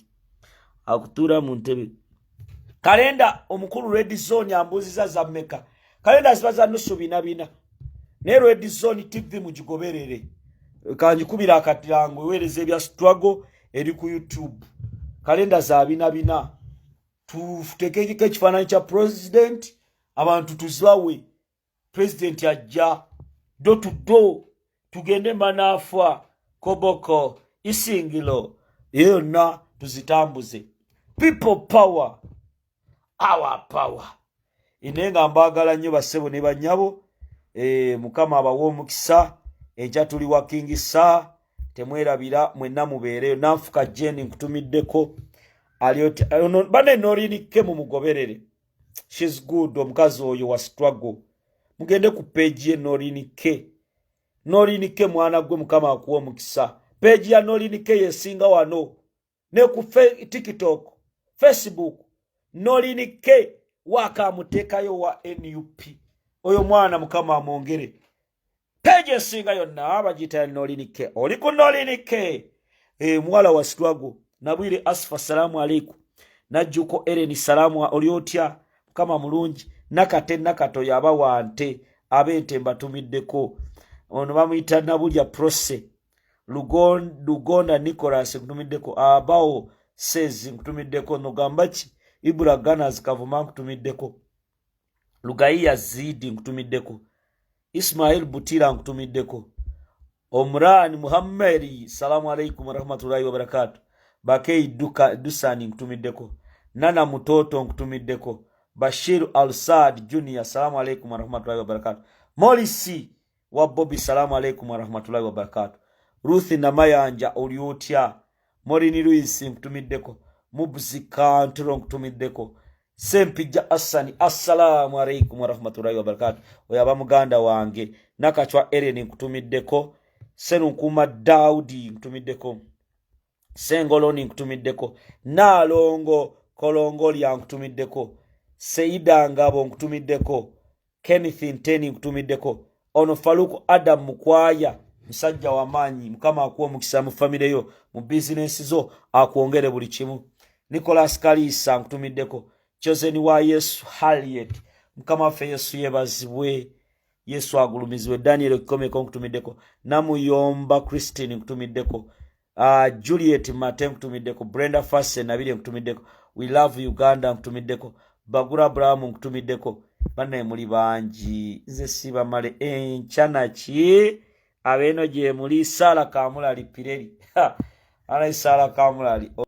Akutura mu ntebe. Kalenda omukulu Red Zone ambuuziza za mmeka. Kalenda ziba za nusu bina bina, naye Red Zone TV mugigoberere. Kanjikubira akatirango, eweereza ebya struggle, eri ku YouTube. Kalenda za bina bina, tutekeko ekifaananyi kya president, abantu tuzibawe. President ajja door to door, tugende Manafwa, Koboko, Isingiro, eyo yonna tuzitambuze. People power, our power. Naye nga mbaagala nnyo bassebo ne bannyabo. Mukama abawe omukisa. Enkya tuli wa King Sa, temwerabira, mwenna mubeereyo. Nanfuka Jeni nkutumiddeko. Bane norinike mumugoberere, she's good. Omukazi oyo wa struggle, mugende ku page ye Norinike. Norinike, mwana gwe, Mukama akuwa omukisa. Page ya Norinike yesinga wano ne ku TikTok, Facebook. Norinike wakamuteekayo wa NUP oyo mwana, Mukama amwongere. Page esinga yonna bagiyita Norinike. Oli ku Norinike, muwala wa struggle. Nabwire Asfa, salamu aleikum. Najjuko Eren, salamu, oli otya? Mukama mulungi. Nakate Nakato yaba wante ab'ente mbatumiddeko. Ono bamuyita Nabulya Prose. Lugonda Nicholas nkutumiddeko. Abawo says nkutumiddeko. Nogamba ki? Ibra Ganas Kavuma nkutumiddeko. Lugayiya Zidi nkutumiddeko. Ismail Butira nkutumiddeko. Omran Muhammadi, salamu alaikum warahmatullahi wabarakatu. Bakei Duka Dusani nkutumiddeko. Nana Mutoto nkutumiddeko. Bashir Alsad Junior, salamu alaikum warahmatullahi wabarakatu. Morisi wa Bobi, salamu alaikum warahmatullahi wabarakatu. Ruth Namayanja, oli otya? Morini Louis nkutumiddeko. Mubzi Kanturo nkutumiddeko. Sempijja Assani, assalamu alaikum warahmatullahi wabarakatu. Oyo aba muganda wange. Nakachwa Eren nkutumiddeko. Serunkuma Daudi nkutumiddeko. Sengoloni nkutumiddeko. Naalongo Kolongolya nkutumiddeko. Seida Ngabo nkutumiddeko. Kenneth Nteni nkutumiddeko. Ono Faluku Adam Mukwaya musajja wa maanyi, Mukama akuwa omukisa mu famire yo, mu bizinensi zo, akwongere buli kimu. Nicholas Kaliisa nkutumiddeko. Chosen wa Yesu Harriet, Mukama waffe Yesu yebazibwe, Yesu agulumizibwe. Daniel Kikomeko nkutumiddeko. Namuyomba Christine nkutumiddeko. Juliet Mate nkutumiddeko. Brenda Fasse Nabire nkutumiddeko. We Love Uganda nkutumiddeko. Bagura Abrahamu nkutumiddeko. Bannaye muli bangi, nze sibamale. Enkya naki abeeno gyemuli. Saala Kamulali Pireri, anaye Saala Kamulali.